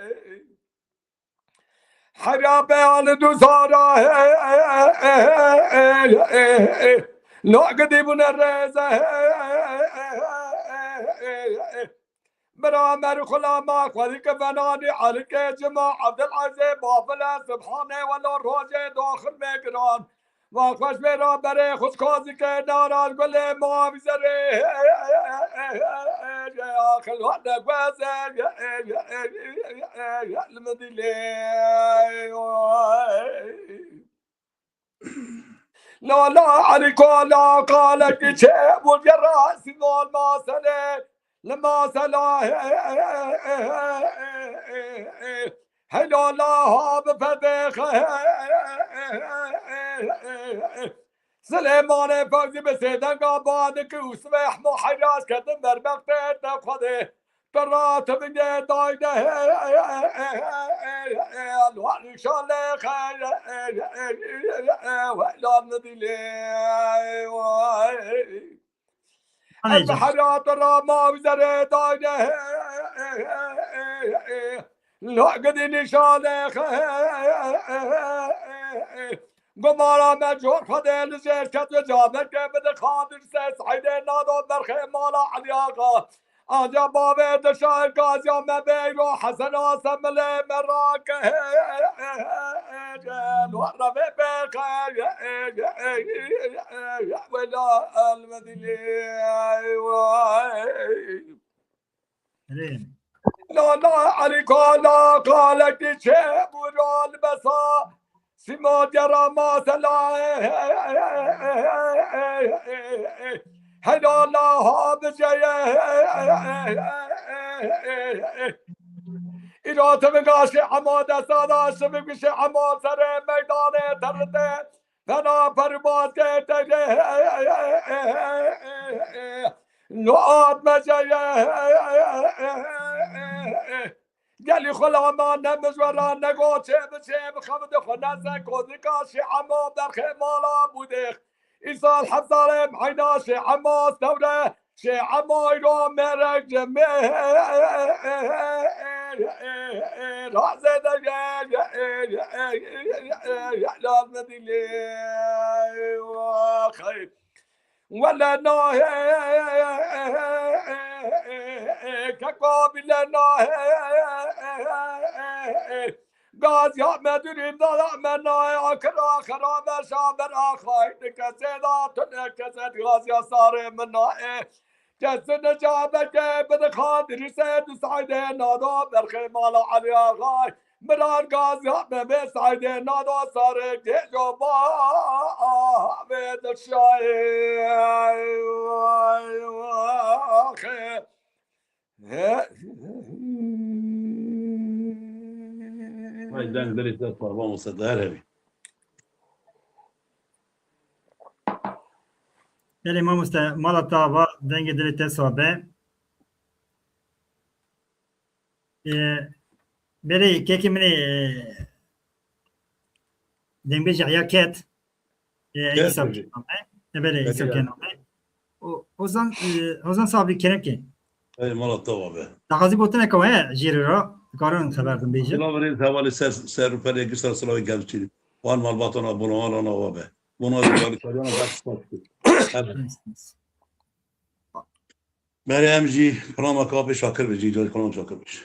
Hera be al du sala. La gidi bu ne reze. Bira Merxula ma xwedî ke venanî Elîkê Cima Evdilezê bafile Sibhanê welo rojê doxil me giran. Va xweş bê ra berê xwişkazî ke naraz gulê mavî zerê. Axil hane gueze. Li min dilê. La la Elîko la kalekî çê bû gerasî mal masele. Li masela. Hey la la ha bi fedê. Silêmanê Fewzî bi sêdenga badikî û sibê hemû heyras ketin ber bextê te Xwedê. Tira tivingê dayne li nîşanê xeyr welan midîlê. Ez hera tira mavzerê dayne li gidî nîşanê xeyr. Gumara me cor Xwedê li jêr ket û cameke bide xadir se Seîdê nado berxê mala Elî Axa. Aja bavê de şair gaziya me beyro Hesen Asemilê me rake. Lo revê pêxe. Wela elmedilê. Erê. Nana Elî Kala kalekî çê bûra li besa. Sîma diyara masela. Helala ha biceye. Îro tivinga şê'ema desta da şivik şê'ema serê meydanê terite. Fena perwaz kete. No atmeceye. Gelî xulama ne mijwera ne goçê bi çê bi xev di xwe ne se kozika şê'ema derxê mala bûdêx. Îsal hezarê meyna şê'ema stewre şê'ema îro merek cemê. Razê de ye ye ye ye ye ye ye lazme dilê. Wele nahê keko bile nahê. Gaz ya me durî da ya me nahê akira xera me şaber axay dike sêda tune keset gaz ya sarê min nahê. Kesin cabeke bide xadir se du Seîdê nado berxê mala Elî Axay. Mirar gaz ya me bê Seîdê nado sarê gêjo ba avê de şayê. Vay deng dilê te parva olsa değer evi. Belê mamoste, mala te ava, dengê dilê te sabe. Ee, belê kekê min ê, e, dengbêjî heya ket. E, Kes Îsa bêjî. Kename. E, belê, Îsa Kename. O, Hozan, e, Hozan Sabri kerem ke. Ey, mala te wa be. Daxazî gotineke we jêrê ra, karin xeber din bêjin. Silav rê hevalê ser, ser û perê gişta silavê gel çîrî. Wan malbatana, bonawan rana wa be. Bona rêkariyana ber spas kir. Her Merê em jî kilama kapê Şakir bêjî, cay kilam Şakir bêjî.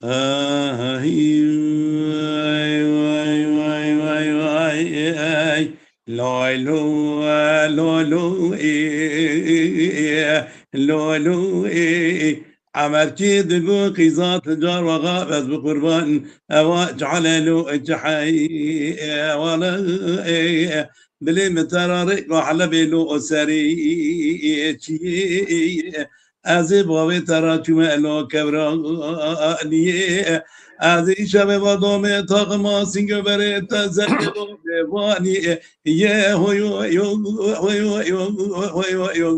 Ahî, vay, vay, vay, vay, vay, ey. Lay, lo, lo, lo, ê, lo, lo, ê. Emerkî digo qîza ti car waxa bes bi qurban. Ewa cale lo cehey, wala, ê. Dilê min te ra rê gahle bê lo serî, çiyê. Ez ê bavê te ra çûme elo kevraniyê. Ez ê şevê va domê taxima sîngo berê te zerê domê vaniyê. Ye hoy hoy yo, hoy hoy yo, hoy hoy yo,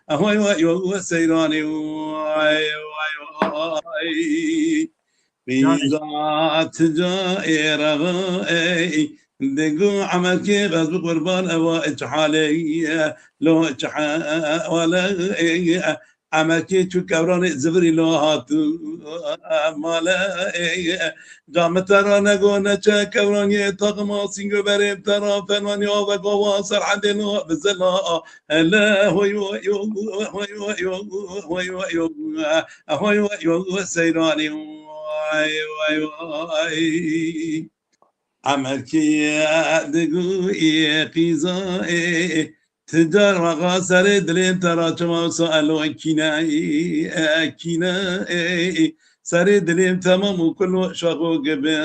hoy hoy yo, seyranî vay vay vay. Qîza ti ca ê rexa ey, digo emelkê bes bi qurban ewa iç halê, lo iç hewale ey. Emelkê çû kevranê zivirî lo hatu male ey. Ca min te ra nego neçe kevraniyê taxima sîngo berê te ra fenanî ave gava serhendê lo bi zila. Hele hoy hoy yo, hoy hoy yo, hoy hoy yo. Ahoy vay vay seyranî vay vay vay. Emelkî digo ê qîza ê. Ti car waxa serê dilê te ra çima wisa elo kîne ê, kîne ê. Serê dilê temam û kulo şaxo gibi.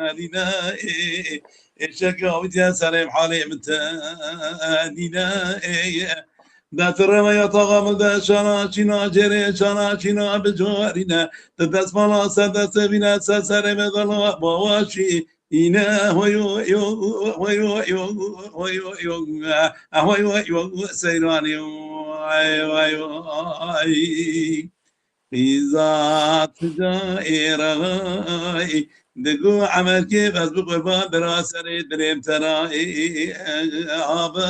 Elîne ê. Êşeke avîtiye serê halê min te nîne ê. Destê rêveya taxa min de şana çîna, cêrê şana çîna bi carîne. Di destmala ser destê vîne, ser serê me dala bawaşî. Îne hoyo yo, hoyo yo, hoyo yo, hoyo yo, seyranî, vay, vay, vay. Qîza tu ca êrayî, digo emerkê ez bi qurban bira serê dilêm terayî, abi,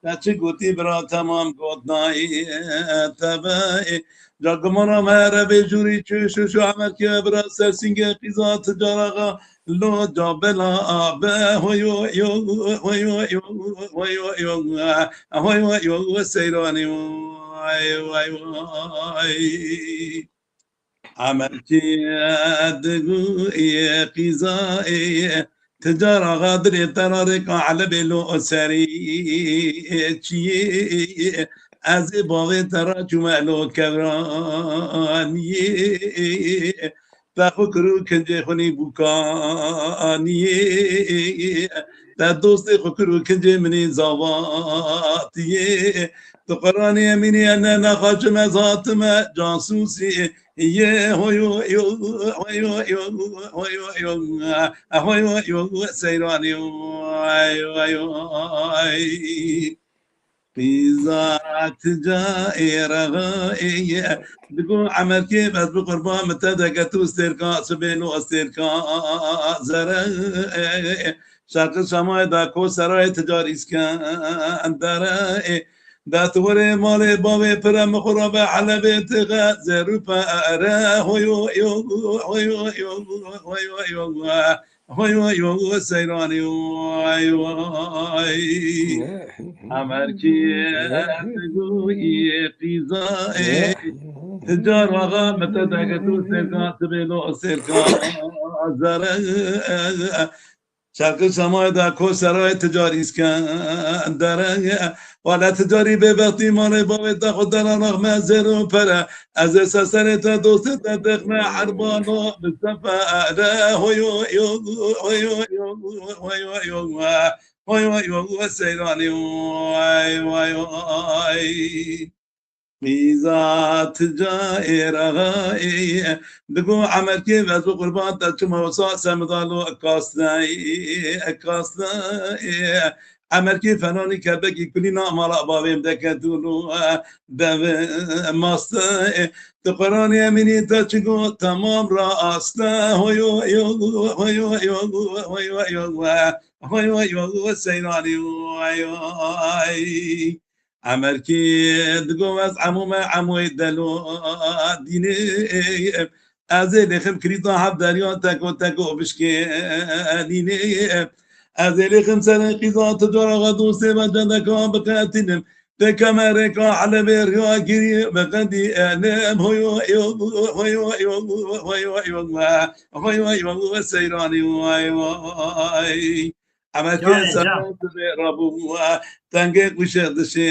te çi gotî bira temam got nayî, tebe, ca gumana me revê jûrî çû şû şû emerkê bira ser sîngê qîza tu caraxa Lo cabela be hoyo yo, hoyo yo, hoyo yo, hoyo yo, seyranî, vay, vay, vay. Emerkî digu ye qîza ye, ticara xadirê terarê ka elebê lo serî çiyê. Ez ê bavê te ra çûme lo kevraniyê. Te xwe kir û kincê xwe nî bûkaniyê. Te dostê xwe kir û kincê min ê zavatiyê. Tu Qur'anê Emînê ne nexaçim ez hatime casûsî. Yê hoyo yo, hoyo yo, hoyo yo, hoyo yo, seyranî, vay, vay, vay. Qîza tu ca êrexê ye. Digo emerkê ez bi qurban min te deke tu stêrka sibê lo stêrka zere. Şerqi Şamayê da ko serayê ticar îskendere. Da tu werê malê bavê pire min xwe ra be helebê tixe zerû pere hoyo yo, hoyo yo, hoyo yo. Hoy, hoy, hoy, seyranî, vay, vay. Emerkî, digo ye qîza, e. Ticar axa, mete dege tu serka, sibê lo serka, zere. Şerqi Şamayê da ko serayê ticar îskendere. Wala ticarî bêbextî malê bavê te xwe dera naxme zêr û pere. Ez ê ser serê te dostê te dixme erbano bi sefere. Hoyo yo, hoyo yo, hoyo yo, hoyo yo, seyranî, vay, vay, vay. Qîza tu ca êrexê ye. Digo emerkê ez bi qurban te çima wisa semidalo kaste, kaste. Emerkê fenanî kebekî kulîna mala bavê min deke dûlo, dev maste. Tu Qur'anê Emînî te çi got temam raste. Hoyo yo, hoyo yo, hoyo yo, hoyo yo, seyranî, vay, vay. Emerkî digo ez emo me emoyê delo dînê. Ez ê lêxim kirîta hev derya teko teko bişkênînê. Ez ê lêxim serê qîza tu cara xwe dostê me cendeka biqetînim. Tê kemerêka helebê riya girî biqedî elim hoyo yo, hoyo yo, hoyo yo, hoyo yo, seyranî, vay, vay. Emerkê Canê can. Serra dibê rabû, tengê qûşê dişê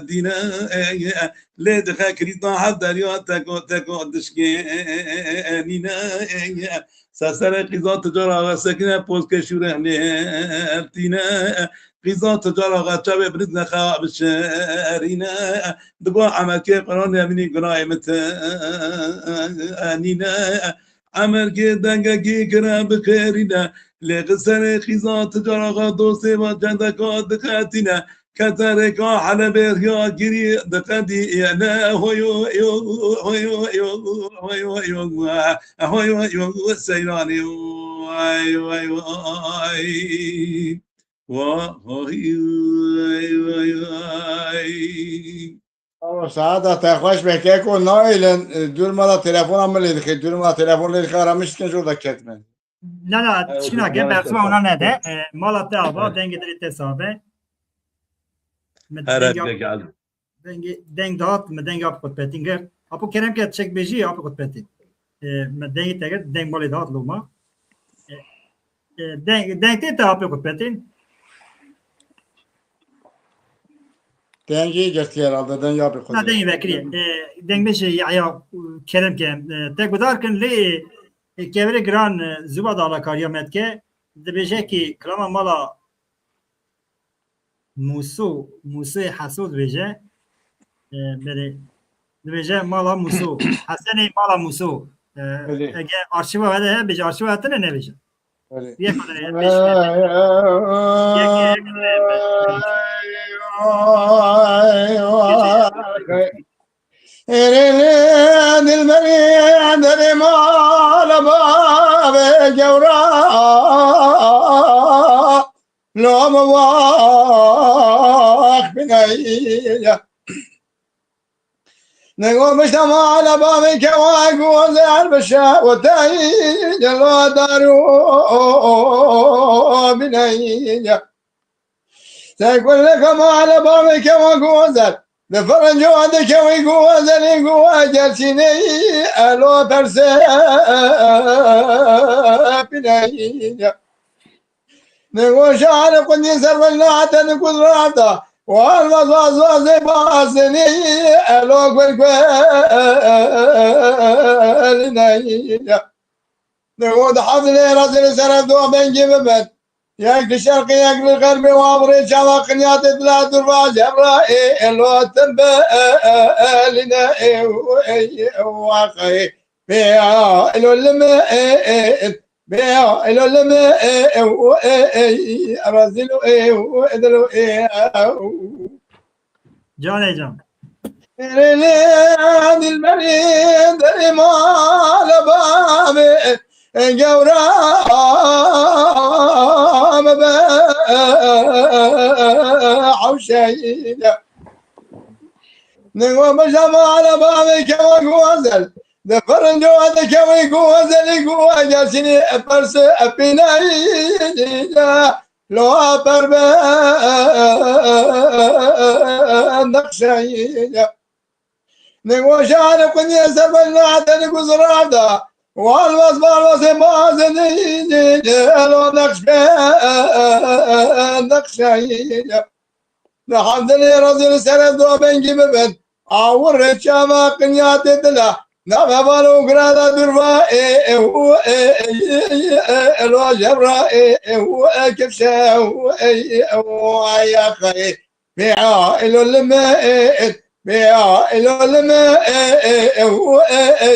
dîne. Lê dixe kirîta hev derya teko teko dişkênîne. Ser serê qîza tu cara ve sekine, pozkê şûrê nêrtîne. Qîza tu cara ve çavê biliz nexa bişerîne. Digo emerkê Qur'anê Emînî gunahê min tenîne. Emerkê dengekî kire bi xêrîne. Lê qi serê qîza tu cara xwe dostê ve cendeka diqetîne. Keterêka helebê riya girî diqedîne. Hoyo yo, hoyo yo, hoyo yo, hoyo yo, seyranî, vay, vay, vay. Vay, vay, vay. Ava, saeta te xweş be, keko, naêlin, e, dûr mala telefona min lê dixê, dûr mala telefon lê dixê, aramiş dikin, jor de ketime. Na, na, tişkî nake, bersiva ona nede. E, mala te ava, dengê dilê te sabe. Min dengê, dengê, deng dihat, min dengê Apê Qutbetîn girt. Apo Kerem ke çek bêjî, Apê Qutbetîn. E, min dengê te girt, deng malê dihat loma. E, e, deng, deng tê te Apê Qutbetîn. Dengê girtiye herhalde, dengê Apê Qutbetîn. Na, dengê vekirî. E, deng bêjî Yahya, e, Kerem ke, e, te gudar kin lê, e, kevirê giran, e, zuba da alakariya me dike. Dibêje ki kilama mala Mûso, Mûsoyê Heso dibêje. E, belê. Dibêje mala Mûso. Hesenê mala Mûso. Belê. Ege arşiva we de hebe, bêje, arşiva we tine nebêje. Belê. Yek de hebe, bêje. Êrê dilberî derê mala bavê gewra lo min wax bineye. Nego mişte mala bavê kewa gozer bişe û tey lo daru bineye. Te kuleke mala bavê kewa gozer. Di firinco dikewî gozelî gozer çînê elo perse bineye. Nigoşan qundî ser velnate di kudrata. Wan vazazazê basenî elo gul gul neye. Nigo di hevdilê re zêrê sere do bengî bibin. Yek li şerqê, yek li xerbê, wan bi rê çava qinyatê dila durva jevra ê elo tim be eline ê ê ê waxayê. Bê elo lime ê ê bê elo lime ê ê ê ê rezilo ê ê dilo ê. Canê can. Dilberî derê mala bavê gewra me be hewşeyde. Ningo bi jemala bavê kewa gozel. Di firinco dikewî gozelî goya çinî persi epîneyde. Lo per be nexşeyde. Nigoşan qundiyê ser velnate di guzrata. Walvas walvasê mazini elo nexş be nexşeyde. Di hevdilê rezil sere do bengî bibin. Awir çava qinyatê dila. Nave valo girada durva ê ê û ê ê ê ê lo jevra ê ê û ê kifşe û ê ê û aya xayê. Bê a elo lime ê ê bê a elo lime ê ê ê û ê ê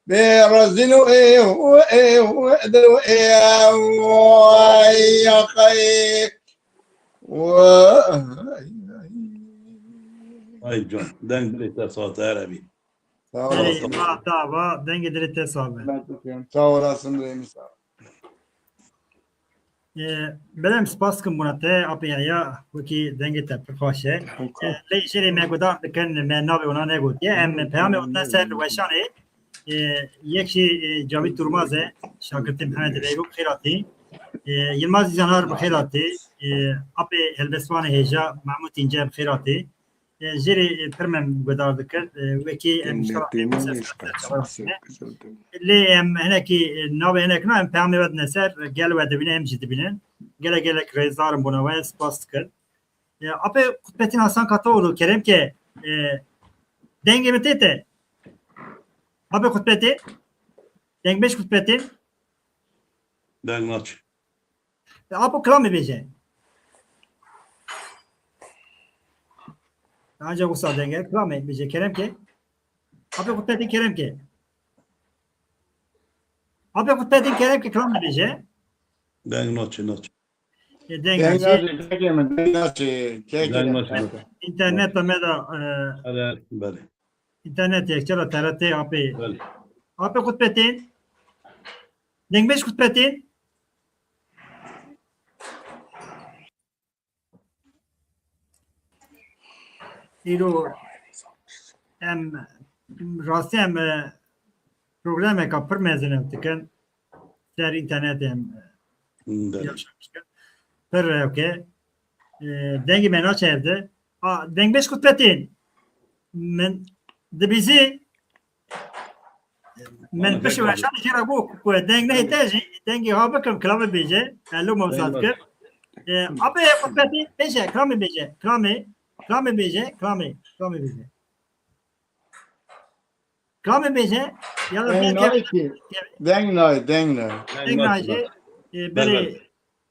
bê rezîlo ê û ê û ê dilo ê aya xayê. Ay can, deng dilê te sate erebî. Sağ olasın. Eyvallah, tava, dengê dilê te sabe. Sağ olasın, Remi, sağ ol. Ee, Belem spas kim buna te, apê ya, wekî dengê te pir xweş e. Ee, lê jêrê me guhdar dikin, me navê wana negotiye. Em peyamê wana ser weşanê. Ee, yek jî, e, Cavît Durmaz e, şagirtê Mehmet Beygo bi xêr hatî. Ee, Yilmaz Dîzanar bi xêr hatî. Ee, apê helbestvanê hêja Mahmut İnce bi xêr hatî. Ee, jêrê, e, pir me guhdar dikir. Ee, wekî em inşallah pêwîst ser çawa dikine. Lê em hinekî, e, navê hinek na, em peyamê we dine ser, gel we dibîne, em jî dibînin. Gelek gelek rêzdar im bona we, spas dikin. E, apê Kutbettin Hasan Katoğlu, kerem ke, e, dengê min tê te. Apê Kutbettin. Dengbêj Kutbettin. Deng naçe. E, apo kilamê bêje. Ancak wisa denge kilamê bêje, kerem ke. Apê Kutbettin, kerem ke. Apê Kutbettin, kerem ke kilamê bêje. Deng naçe, naçe. E, deng naçe. Deng naçe, deng naçe, kek Deng naçe. Naçe. İnterneta me de, e, Belê, belê. İnternet yekçe de T R T apê. Belê. Apê Kutbettin. Dengbêj Kutbettin. Îro em rastî em, e, problemeka pir mezin em dikin. Ser înternetê em, e, Hmm, belê. Yaşamış dikin. Pir rewke. E, dengê me naçe evde. A, dengbêj Kutbettin. Min dibîzî. Min pişt weşan jê re got ku deng nehête jî, dengê ha bikim, kilamê bêje. Elo mewsat kir. E, apê Kutbettin bêje, kilamê bêje, kilamê, kilamê bêje, kilamê, kilamê bêje. Kilamê bêje, ya da deng nayê ki. Deng nayê, deng nayê. Deng nayê jî, e, belê. Belê.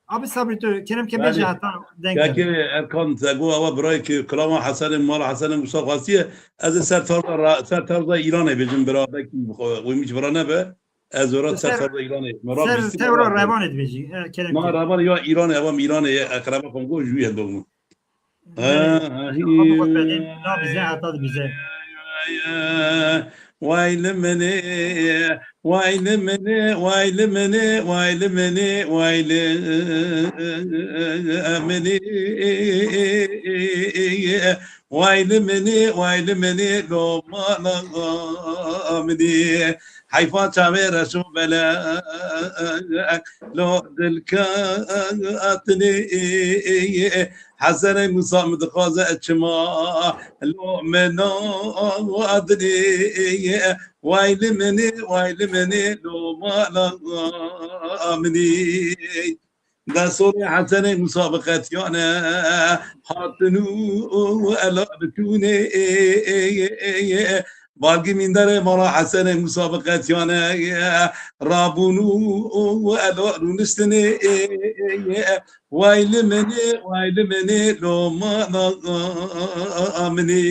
Abi Sabrî, tu kerem ke bêje Belê. Heta deng Kekê kir. Erkan, te got ewa birayê ke kilama Hesenê, mala Hesenê Musa xwestiye. Ez ê ser tarza ra-, ser tarza Îranê bêjim bira, belkî xwe, wî min ji vira nebe. Ez ora Tu ser ser, tarza Îranê. Me ra ser bîstî tewra me ra revanê dibêjî. E, kerem Ma ke. revan ya Îranê, ewa min Îranê ye, ekrema xwe go jû ye dogmu. Ha, Belê. ha, Abi hi. xwe pedin, nabîze heta dibîze. Way li minê, way li minê, way li minê, way li minê, way li minê. Way li minê, way li minê, lo mala minê. Heyfa çavê reş û belek, lo dilka atinê. Hesenê Musa min dixwaze çima lo mena adinê. Way li minê, way li minê, lo mala minê. Desorê Hesenê Musa biqetiyane, hatin û ela bitûnê. Balgî mînderê mala Hesenê Musa biqetiyane, rabûn û ela rûniştinê. Way li minê, way li minê, lo mala minê.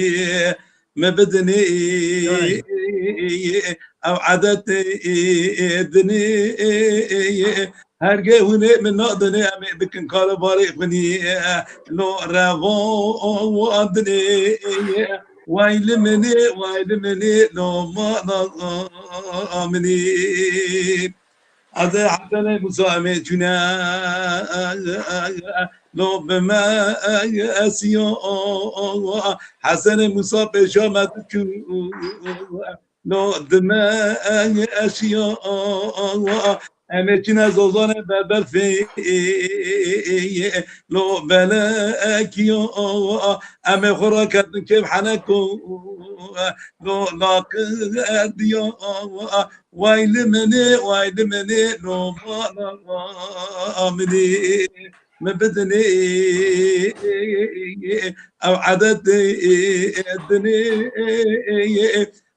Me bidinê, ew edetê dinê. Hergê hûnê min nadinê, em ê bikin kar û barê xwinî. Lo revan dinê. Way li minê, way li minê, lo mala minê. Ez ê Hesenê Musa em ê çûne, lo bi me esiyo. Hesenê Musa pêşa me diçû, lo di me eşiyo. Em ê çine zozanê berberfê, lo belekiyo. Em ê xwe raketin kêf heneko, lo laqediyo. Way li minê, way li minê, lo mala minê. Me bidinê, ew edetê dinê.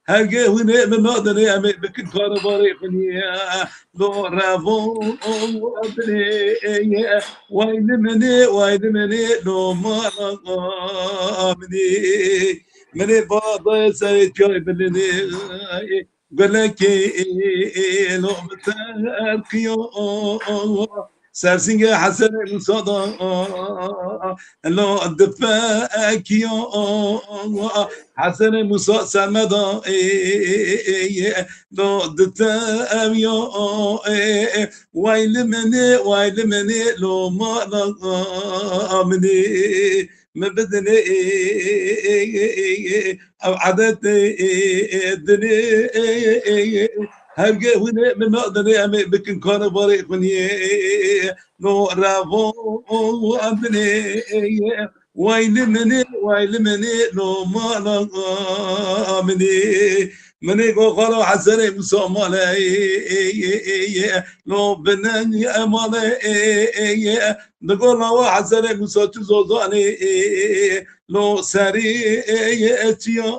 Hergê hûnê min nadinê, em ê bikin kar û barê xwinî. Lo revan dinê. Way li minê, way li minê, lo mala minê. Minê badayê serê çiyayê bilinê. Gulekê lo bi terqiyo. Sersingê Hesenê Musa da lo difekiyo. Hesenê Musa ser me da lo diteviyo. Way li minê, way li minê, lo mala minê. Me bidinê, ew edetê dinê. Hergê hûnê min nadinê, em ê bikin kar û barê xwinî. Lo revan dinê. Way li minê, way li minê, lo mala minê. Minê go xalo Hesenê Musa male, lo bineng emale. Digo lawa Hesenê Musa tu zozanê, lo serê çiya.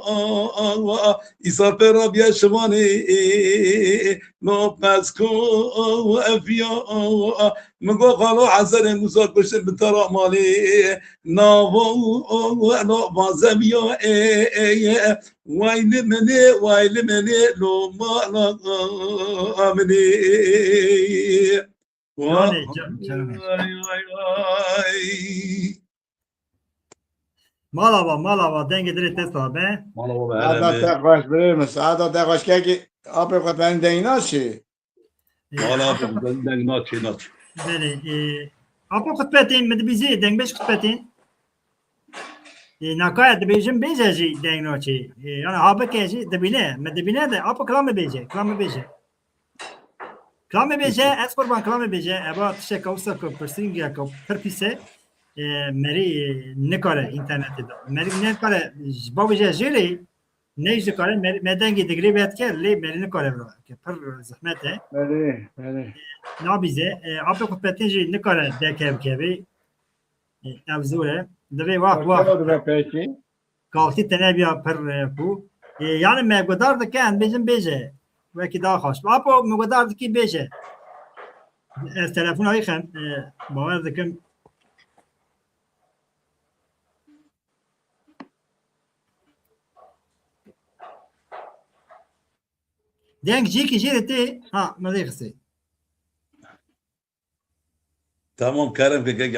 Îsal pê rabiye şivanê, lo pesko efiya. Min go xalo Hesenê Musa kuştin bi tera malê. Nava lo bazeviya. Way li minê, way li minê, lo mala minê. Canê, can-, canê. Ay, ay, ay. Mala va, mala va, dengê dilê te sabe. Mala va, Saada hele te xweş birê min. Saada te xweş kekî apê xwe penin deng naçê. E, Mala va, deng, deng naçê, naçê. Belê, e, apo Xutbetîn, min dibîzî, dengbêj Xutbetîn. E, nakaya dibêjim bêje jî deng naçê. E, yani habike jî dibîne, min dibîne de, apo kilamê bêje, kilamê bêje. Kilamê bêje, ez qurban kilamê bêje, eva tişteka wisa ku pirsîngeka pir pîs e, e, merî, e, nikare înternetê de. Merî nikare, ji bavêje jêrê, ne jî dikare, merî, me dengê digirê vedike, lê merî nikare vira, ke pir zehmet e. Belê, belê. Nabîze, e, apê Xutbetîn jî nikare deke bikeve. E, ev zor e. Divê wax, wax. Başka dibe peki. Kalkî te nebiya pir, e, ku. E, yani me gudar dike, em bêjin bêje. Wekî daha xweş. Apo, me gudar dikî bêje. Ez telefona wî xem, e, bawer dikim. Deng jî ki jê de tê, ha, me zê xistê. Tamam, kerem ke, ke,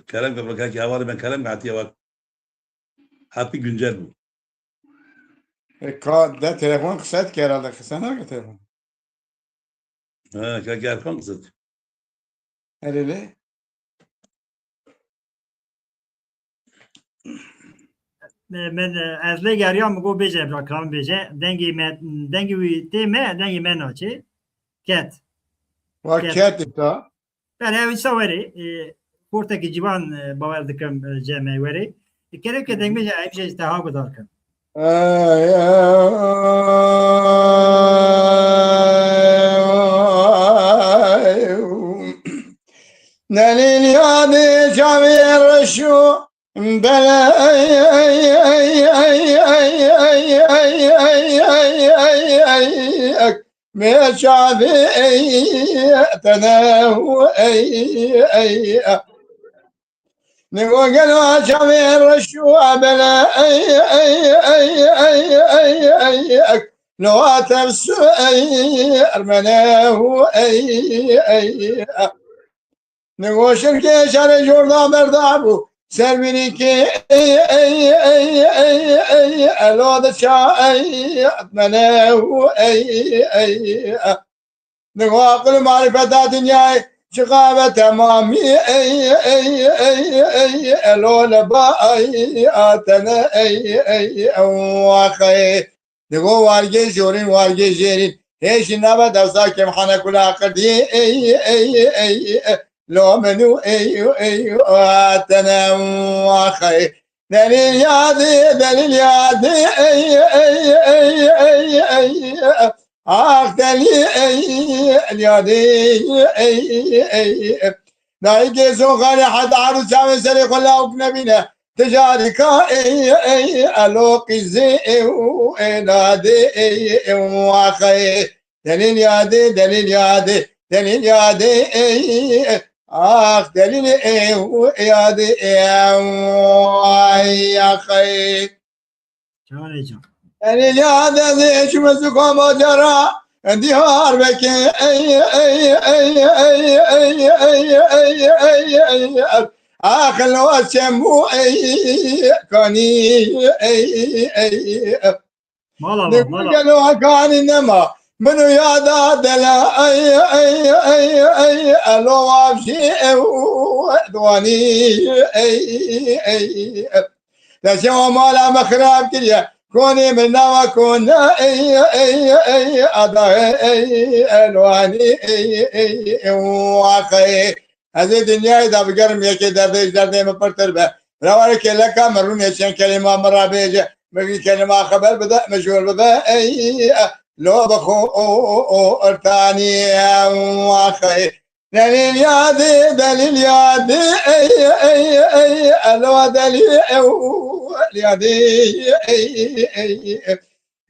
kerem ke, ke, ke, hevalê me kerem ke hatiye bak. Hepî güncel bû. E, ka de telefon qise dike herhalde, qise nake telefon. Ha, ka gerkan qise dike. Erê lê. Min, e, ez lê geriya, min got bêje, bira kilam bêje. Dengê me, dengê wî tê me, dengê me naçê. Ket. Wa Ket. Ket îta. Belê, ew îsa werê, e, xortekî ciwan, e, bawer dikim, e, cem me werê. E, kerem ke deng bêje, em jê ji teha guhdar kin. Delîl yadê çavê reş û bele bê çavê ey, ey, ey, ey, ey. Nigo gelo çavê reş û bele ey, ey, ey, ey, ey, ey, ey. Lo tefsu ey, ermene hu ey, ey, ey. Nigo şirkê şerê jorda berda bû. Sermînîkê ey, ey, ey, ey, ey, elo de ça ey, etmene hu ey, ey, ey. Nigo aqil û marifeta dinyayê çiqa be temamî ey, ey, ey, ey, elo le ba ey, atene ey, ey, ew axey. Digo wargê jorîn, wargê jêrîn. Hêşî nabe dewsa kêm hane kula qirdî. Ey, ey, ey, ey, lo min û ey, ey, atene waxey. Delîl yadî, delîl yadî, ey, ey, ey, ey, ey, ax delî, ey, yadî, ey, ey. Dayikê zon xalê heta arû çavê serê xwe lawik nebîne. Tijarika ey, ey, elo qîzê ew, ê dadê ey, ew axey. Delîl yadê, delîl yadê, delîl yadê ey, ax delîl ew, yadê ew, ay axey. Canê can. Delîl yadê dê çi mizika macara, Diyarbekir ey, ey, ey, ax lo çemû ey, kanî ey, ey. Mala Dê bak, mala. Gelo hekanî nema. Min û yada dela ey, ey, ey, ey, elo wavjî ew, dwanî ey, ey. Destê o mala me xirab kiriye. Konê min nawa kona ey, ey, ey, ada ey, elwanî ey, ey, ey, waxey. Ez ê dinyayê de bigerim, yekê derdê ji derdê min pirtir be. Bira were kêleka min rûnê çend kelîma min re bêje. Min vî kelîma xeber bide, min ji wir bibe. Ey, lo bi xwe, o, o, o, irtanî, em, waxey. Delîl yadê, delîl yadê, ey, ey, ey, elo delî, ew, yadê, ey, ey, ey.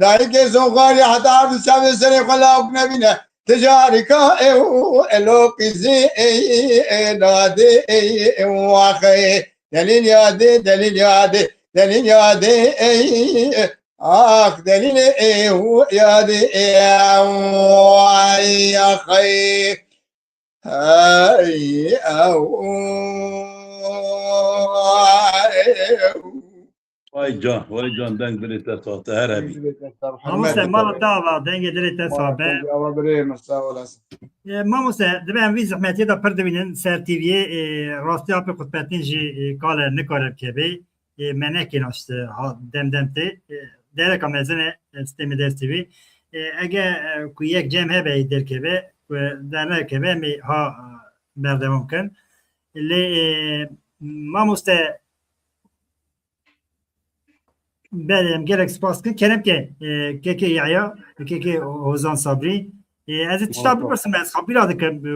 Dayikê zon xalê heta ardu çavê serê xwe lawik nebîne. Tijarika ew, elo qîzê ey, ê dadê ey, ew waxey. Delîl yadê, delîl yadê, delîl yadê ey, ax delîl ew, yadê ew, ay axey. Hey, ew, ay, ew. Vay can, vay can, deng dilê te sax, te her hebî. Mamoste, mala te ava, dengê dilê te sax be. Ava birê min, sağ olasın. E, mamoste, dibe em vî zehmetiyê de pir dibînin ser T V'yê, e, rastî apê xutbetîn jî, e, kale nikare bikeve. E, me nekêna işte, ha, dem dem tê. E, dereka mezin e, e, sitê Midest T V. E, ege, e, ku yek cem hebe, derkeve, ku dernekeve, em ê ha, e, berdewam kin. Lê, e, mamoste, belê, em gelek spas kin. Kerem ke, e, kekê Yahya, kekê Hozan Sabrî. E, ez ê tişta bipirsim, ez xapîra dikim. E,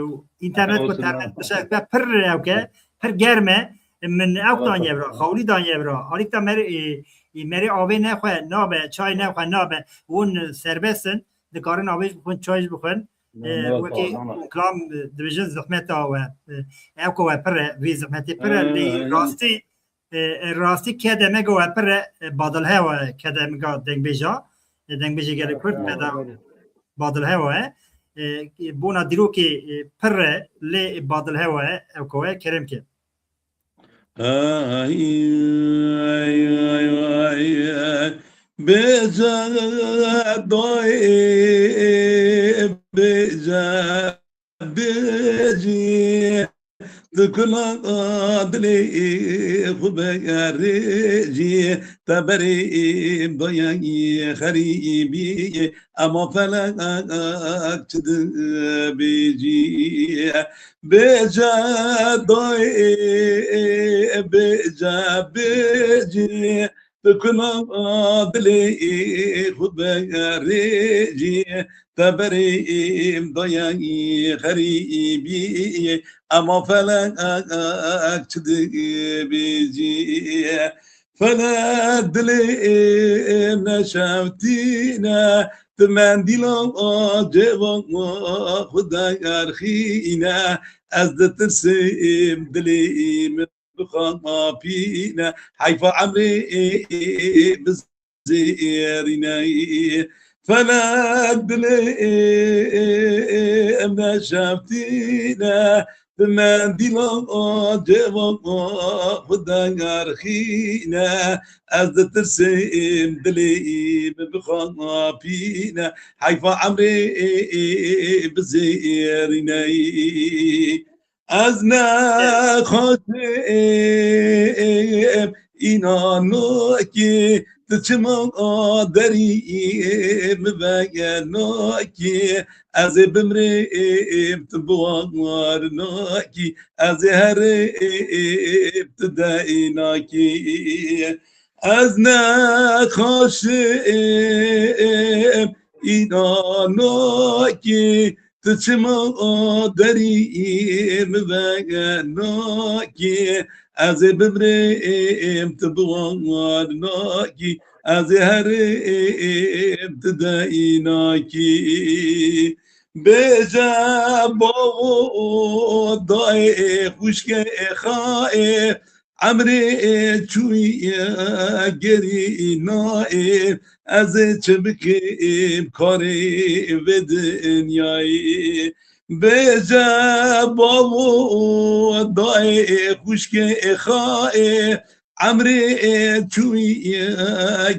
înternet ku ternet tişek be pir ewke, pir germ e. E, min ew daniye vira, xawlî daniye vira. Alîkta merê, e, e, merê avê nexwe nabe, çay nexwe nabe. Hûn serbest in, dikarin avê jî bixwin, çay jî bixwin. E, wekî kilam, e, dibêjin zehmeta we, e, ew ku we pir e, vî zehmetê pir e, lê rastî, e, e, rastî kedemega we pir e, e, badilhewa e, kedemega dengbêja, e, dengbêjê gelê Kurd peda badilhewa e. E, bona dîrokê, e, pir e, lê badilhewa e, ew ku we kerem ke. Ay, ay, ay, ay. Bêje dayê, bêje, bêjî, di kula dilê xwe bigerêjî, te berê dayê xerîbî, ema felek çi dibêjî. Bêje dayê, bêje, bêjî, tu kula dilê xwe bigerêjî, te berê dayê xerîbî, ema felek çi dibêjî. Felek dilê neşewtîne, tu mendîla cêva xwe derxîne, ez ditirsêm dilê min bixapîne, heyfa emrê bizêrîne. Felek dilê em neşewtîne, bi mendîla cêva xwe derxîne, ez ditirsêm dilê min bixapîne, heyfa emrê bizêrîne. Ez nexweşim, înanokî, tu çima derî min vegenokî, ez ê bimrêm, tu biwarinokî, ez ê herêm, tu deynakî. Ez nexweşim, înanokî, tu çima derî min vegenokî, ez ê bimrêm, tu biwarinokî, ez ê herêm, tu deynakî. Bêje bavo dayê xwişkê xayê, emrê çûye gerî nayê, ez ê çi bikim karê vê dinyayê. Bêje bavo dayê xwişkê xayê, emrê çûye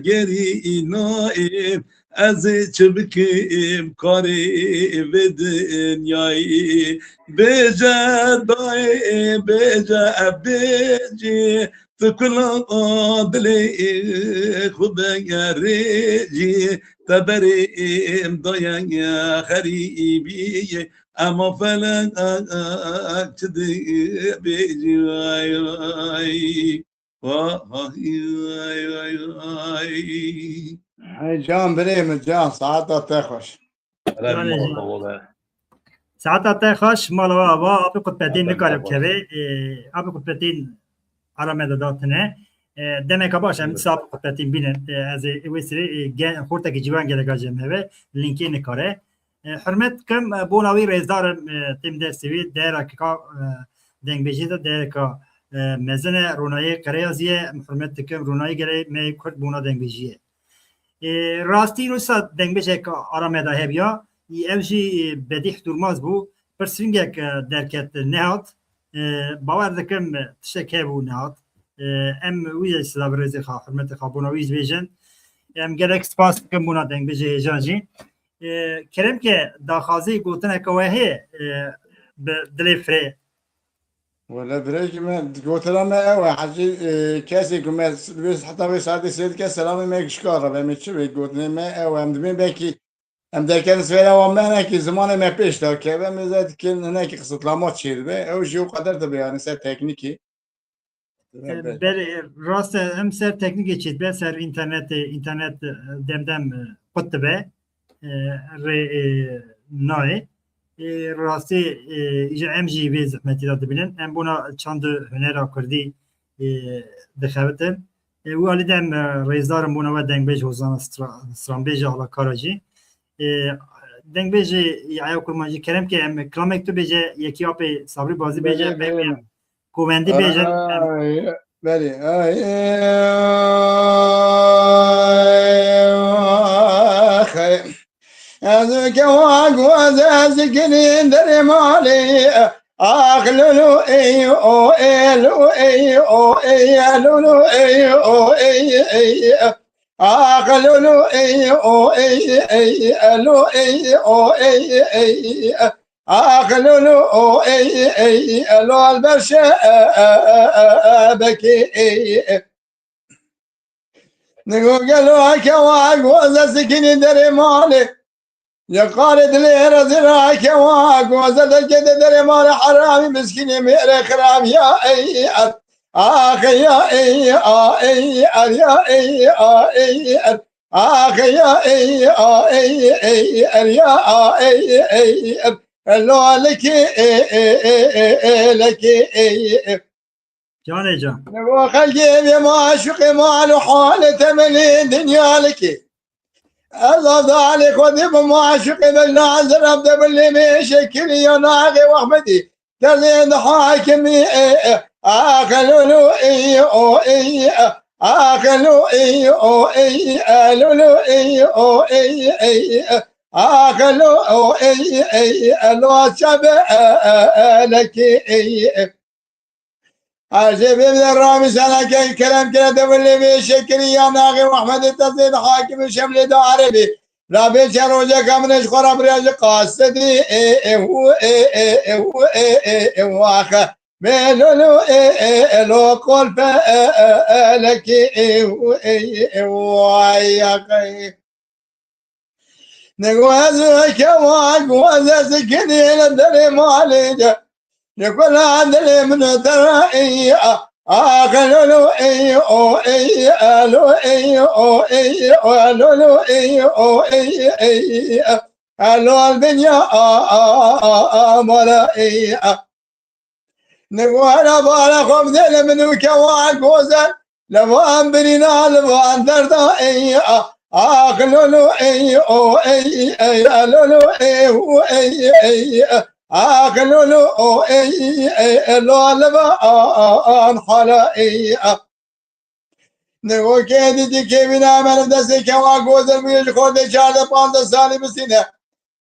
gerî nayê, ez ê çi bikim karê vê dinyayê. Bêje dayê, bêje, bêjî, tu kula dilê xwe bigerêjî, te berêm dayê xerîbî, ema felek çi dibêjî. Ay, ay. Vay, vay, vay. Hey can birê min can, saeta te xweş. Helal Helal mala olsun. Baba be. Saeta te xweş, mala we ava, apê Qutbetîn Helal nikare baba. Bikeve, e, apê Qutbetîn ara me de datine. E, demeka baş em Evet. Dîsa apê Qutbetîn bînin. E, ez ê wê sirê, e, gen-, xortekî ciwan geleka cem heve, linkê nikare. E, hurmet kim, e, bona wî rêzdar im, e, têm destê wî, değerka, e, dengbêjî de, değerka, e, mezin e, Ronayê Qereyazî ye, em hurmet dikim, Ronayê gelê me Kurd bona dengbêjî ye. E, rastî wisa dengbêjek ara me de hebiya, ew jî, e, Bedîh Durmaz bû, pirsingek, e, derket nehat, e, bawer dikim, e, tiştek hebû nehat. E, em wî jî silav rêzê xwe, hurmetê xwe bona wî jî bêjin. Em gelek spas dikim bona dengbêjê hêjan jî. E, kerem ke daxwazî gotineke we heye, e, bi dilê firê. Wele birêkî me gotina me ew e, hecî, e, kesê ku me s-, wê, heta wê saetê sê dike selamê me gişka re be, me çi wê gotinê me ew e, em dibên belkî em derketin sfêra wan me nekî zimanê me pêş de keve, me zê dikin hinekî qisitlama çêdibe, ew jî o qeder dibe, yani ser teknîkî. Belê, rast e, em ser teknîkê çêdibe, ser înternetê, înternet, e, dem dem, e, qut dibe, e, rê, e, nayê. E, rastî, e, îja em jî vê zehmetî de dibînin. Em bona çand û hunera kurdî, e, dixebitin. E, wî alî de em, e, rêzdar in bona we dengbêj Hozan Stra-, Stranbêj e alakara jî. E, Dengbêjê Yahya Kurmancî, kerem ke em kilamek tu bêje, yekî apê Sabrî Bazî bêje, Belê, belê. Kovendî bêjin. Ay, belê. Ay, ax, ay. Ez kewa goze zikinî derê malê. Ax, lulu, ey, o, ey, lu, ey, o, ey, lulu, ey, o, ey, ey. Ax, lulu, ey, o, ey, ey, lu, ey, o, ey, ey. Ax, lulu, o, ey, ey, lol berşe, e, e, e, e, e, bekî, ey, e. Nigo gelo kewa goze zikinî derê malê. Li qarê dilê re zira kewa goze derkete derê malê heramî miskînê mêrê xirab ya ey, er. Ax ya ey, a ey, er ya ey, a ey, er. Ax ya ey, a ey, ey, er ya a ey, ey, er. Lo lekê, e, e, e, e, e, lekê, ey, e. Canê can. Li bo xelkê bê maşuqê mal û halê temelê dinya likê. Ez avdalê xwe dê bi maşuqê bel nazir abde bilê mêşe kiriya naxê wexmedî. Terzê dihakimî, e, e, axelulu, ey, o, ey, e, axelu, ey, o, ey, e, lulu, ey, o, ey, ey, e, axelu, o, ey, ey, e, lo çabe, e, e, e, lekî, ey, e. Her şey bê de ramî sana ke kerem kire de bilê bê şekiri ya naxê Mehmedê tezê de hakim şemlê de arebî. Rabê çe rojeka min ji xwe re birêje qasedî, e, e, hu, e, e, e, hu, e, e, e, hu, axe. Bê lulu, e, e, e, lo kolpe, e, e, e, lekî, e, hu, e, e, hu, ay, axe. Nego ez kewa goze zikinî li derê malê de. Li kula dilê min dera ey, a, ax, lulu, ey, o, ey, elo, ey, o, ey, o, lulu, ey, o, ey, ey, a, elo, dinya, a, a, a, a, mala, ey, a. Li wana bala xwe bidê li min û kewa goze, li van birîna, li van derda, ey, a, ax, lulu, ey, o, ey, ey, a, lulu, ey, hu, ey, ey, a, ax, lulu, o, ey, ey, e, lo, li va, a, a, an, hala, ey, a. Nigo kê dîtî kêvîna me li destê kewa goze bûye ji xortê çardeh panzdeh salî bisîne.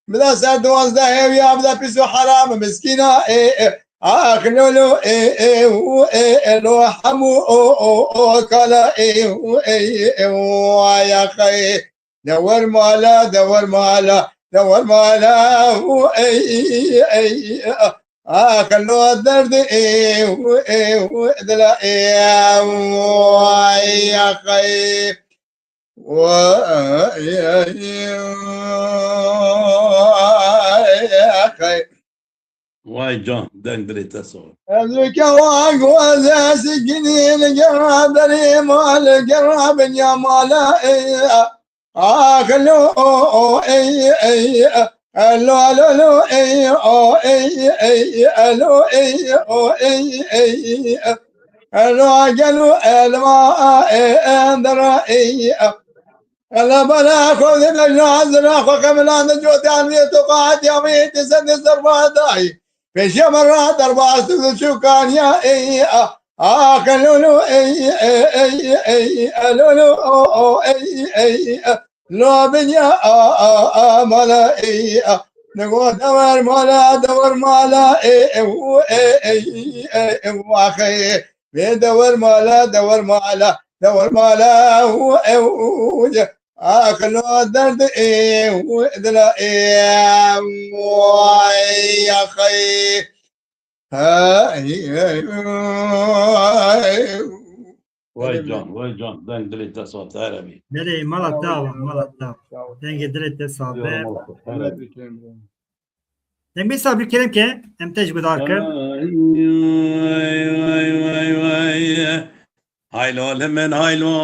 Bide ser duwazdehê wî ya bide pîs û heram miskîna, ê, ê. Ax, lulu, ê, ê, hu, ê, ê, lo, hemû, o, o, o, kala, ê, hu, ê, ê, ê, hu, ay, ax, ê. Dewar mala, dewar mala, dewar mala, hu, ê, ê, ê, ê, a. Ax, lo derd, ê, hu, ê, hu, dila, ê, hu, ay, ax, ê. Vay, vay, vay, vay. Vay can, deng dilê te sor. Ez û kewa goze sikinî li gera derê mal, li gera binya mala, ey, ax, lo, o, o, ey, ey, e, lo, lo, lo, ey, o, ey, ey, e, lo, ey, o, ey, ey, e, lo, gelo, e, lima, e, e, dera, ey, e. Ele bala xwe vê mejna zira xwe xemilan di cotan vê toqat ya vê tê sendê serba dayî. Pêşiya me ra derbas tu di çûkan ya ey, a, a, xelolo ey, e, ey, ey, e, lolo, o, o, ey, ey, e, lo binya, a, a, a, mala ey, a. Nigo dewer mala, dewer mala, e, e, u, e, ey, e, e, u, axe. Vê dewer mala, dewer mala, dewer mala, û ew, û, û, û, ax, lo derd, ê, û, dila, ê, vay, axay. Hay, hay, hay. Vay can, vay can. Deng dilê te saf, te erebî. Belê, mala te ava, mala te ava. Dengê dilê te saf be. Eyvallah, erebî. Deng bê Sabrî, kerem ke, em te ji guhdar kin. Ay, ay, ay, ay, ay. Haylo li min, haylo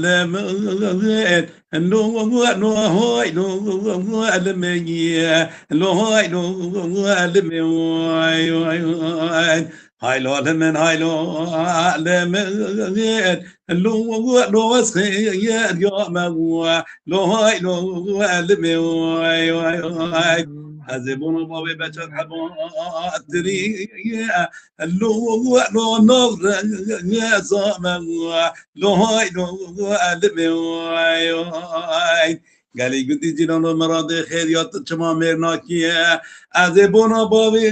li min. No, no, haylo li min. No, haylo li min. Ay, ay, ay. Hay lo li min, hay lo li min, lo, lo ez xêr ya me, lo hay lo li min, ay, ay, ay. Ez ê bona bavê beçet heba tirî, lo, lo nav reza me, lo hay lo li min, ay, ay. Gelî gundî cînano miradê xêr ya tu çima mêr nakiye? Ez ê bona bavê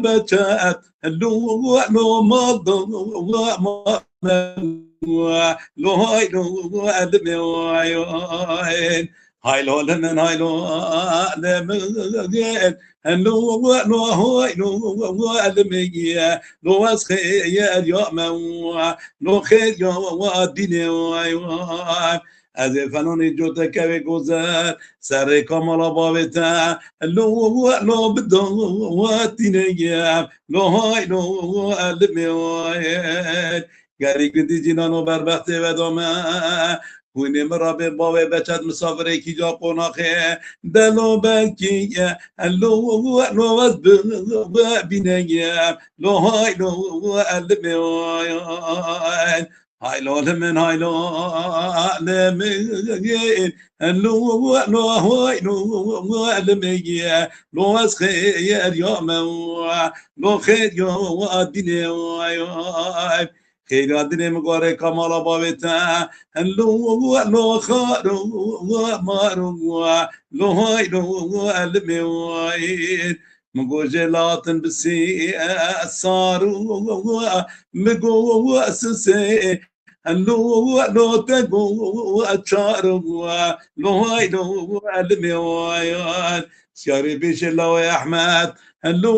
beçet, lo, lo mal do, lo ma me, lo hay lo li min, ay, ay. Hay lo li min, hay lo li min, lo, lo hay lo li min, lo ez xêr ya me, lo xêr ya dînê, ay, ay. Ez ê fenonê cotekevê gozer, serê kamala bavê te, lo, lo bido, tînegem, lo hay, lo elimê, ay. Gerî gundî cînano berbextê vedame, hûnê min rabê bavê beçet misafirekî ca qonaxê, delo belkî, lo, lo ez bi, bînegem, lo hay, lo elimê, ay. Hay lo li min, hay lo li min, lo, lo hay lo li min, lo ez xêr ya me, lo xêr ya dînê, ay, ay. Xêr ya dînê min gorê kamala bavê te, lo, lo xaro, maro, lo hay lo li min, ay. Min go jêlatin bi sî, e, sar û, e, min go sisê, e, lo, lo te go, e, çar û, e, lo hay lo, e, li mêwayan. Siyarê bêşê lawê Ehmed, e, lo,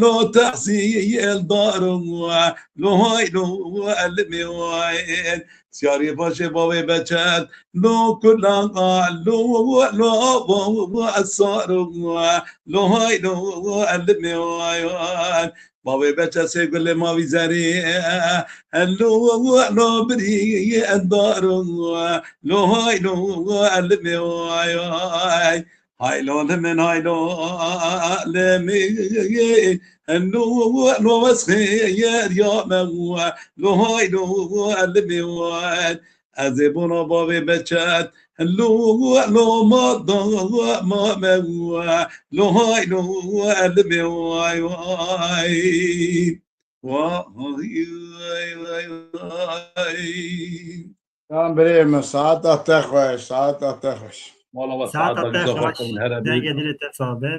lo tehsîldar û, e, lo hay lo, e, li mêwayan. Siyarê paşê bavê beçet, lo kulaga, lo, lo, lo, esar, lo hay, lo, elimê, ay, ay. Bavê beçet sê gulê mavî zerî, lo, lo, birî, endar, lo hay, lo, elimê, ay, ay. Hay lo li min, hay lo li min, lo, lo ez xêr ya me, lo hay lo elimê, ay. Ez ê bona bavê beçet, lo, lo ma da ma me, lo hay lo elimê, ay, ay. Vay, vay, vay, vay. Can birê min, saeta te xweş, saeta te xweş. Wala we, saeta te xweş. Dengê dilê te sax be.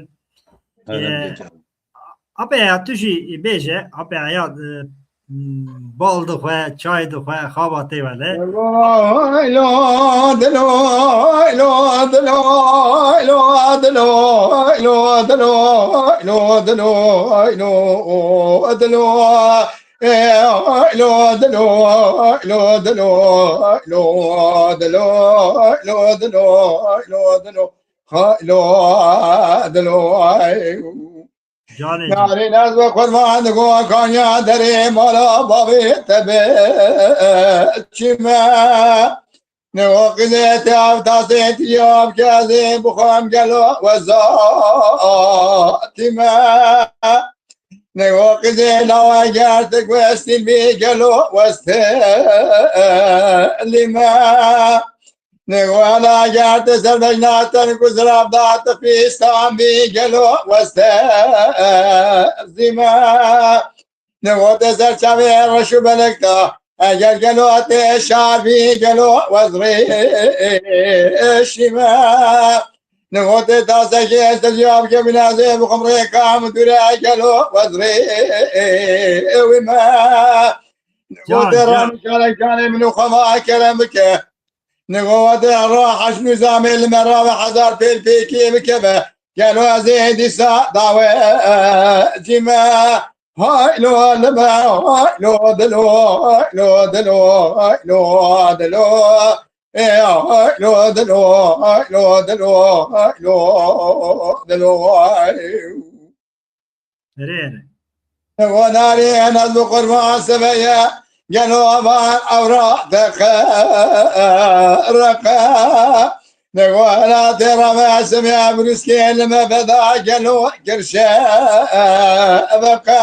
Apê ya tu jî bêje, apê ya, e, bal dixwe, çay dixwe, xaba tê wele. Canê min. Yarê naz ve kurban digo kanya derê mala bavê te be çime. Ne o qizê te av tasê tiyav kezê buxam gelo wezatime. Ne o qizê lawa gertik westil bi gelo westelime. Nêwala gerte ser vejna ten ku zirav da te pîstan bî gelo weste zîme. Nêwote ser çavê reş û belek da eger gelo tê şar bî gelo wez rêşîme. Nêwote tasekê ser ciyab ke binazê bixum rêka min dûre gelo wez rê ewîme. Nêwote rani şarek canê min û xema kerem bike. Nigowate ra heş nizamê li me rave hezar pêl pêkê bikeve. Gelo ez ê dîsa dawe cîme. Hay lo li me, hay lo dilo, hay lo dilo, hay lo dilo. Ê, hay lo dilo, hay lo dilo, hay lo dilo, hay. Erê, erê. Wanarê naz bi qurban seveye, gelo van ewra deqereqe. Nêwala tê rave semê brûskê li me veda gelo kirşe veqe.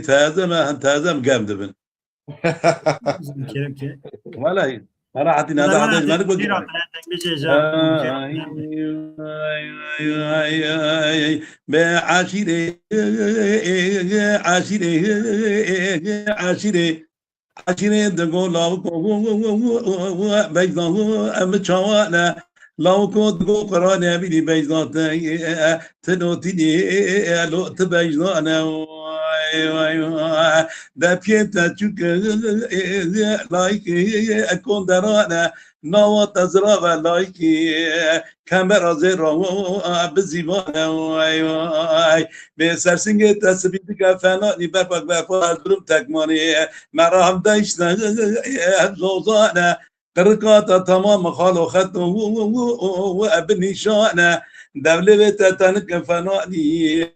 teze me, hem teze em germ dibin. Kerem ke. Wala, qerahatî nada hada ji me nik bigire. Be aşîrê, aşîrê, aşîrê, aşîrê digo lawiko beyza em çawa ne? Lawiko digo qirane bînî beyza te. Tino tînî lo ti beyzane, way, way, way. Depiyê te çûke layikî, konderane, nawa te zirave layikî, kemera zêra bizîvane, way, way. Bê sersingê te sibî dike fenanî, berpak berpa Erzurum tekmanî, mera hevde işte zozane. Qirika te tamam xalo xet û, û, û, û, û, û, ebi nîşan e. Devlê vê te tenik fenanî.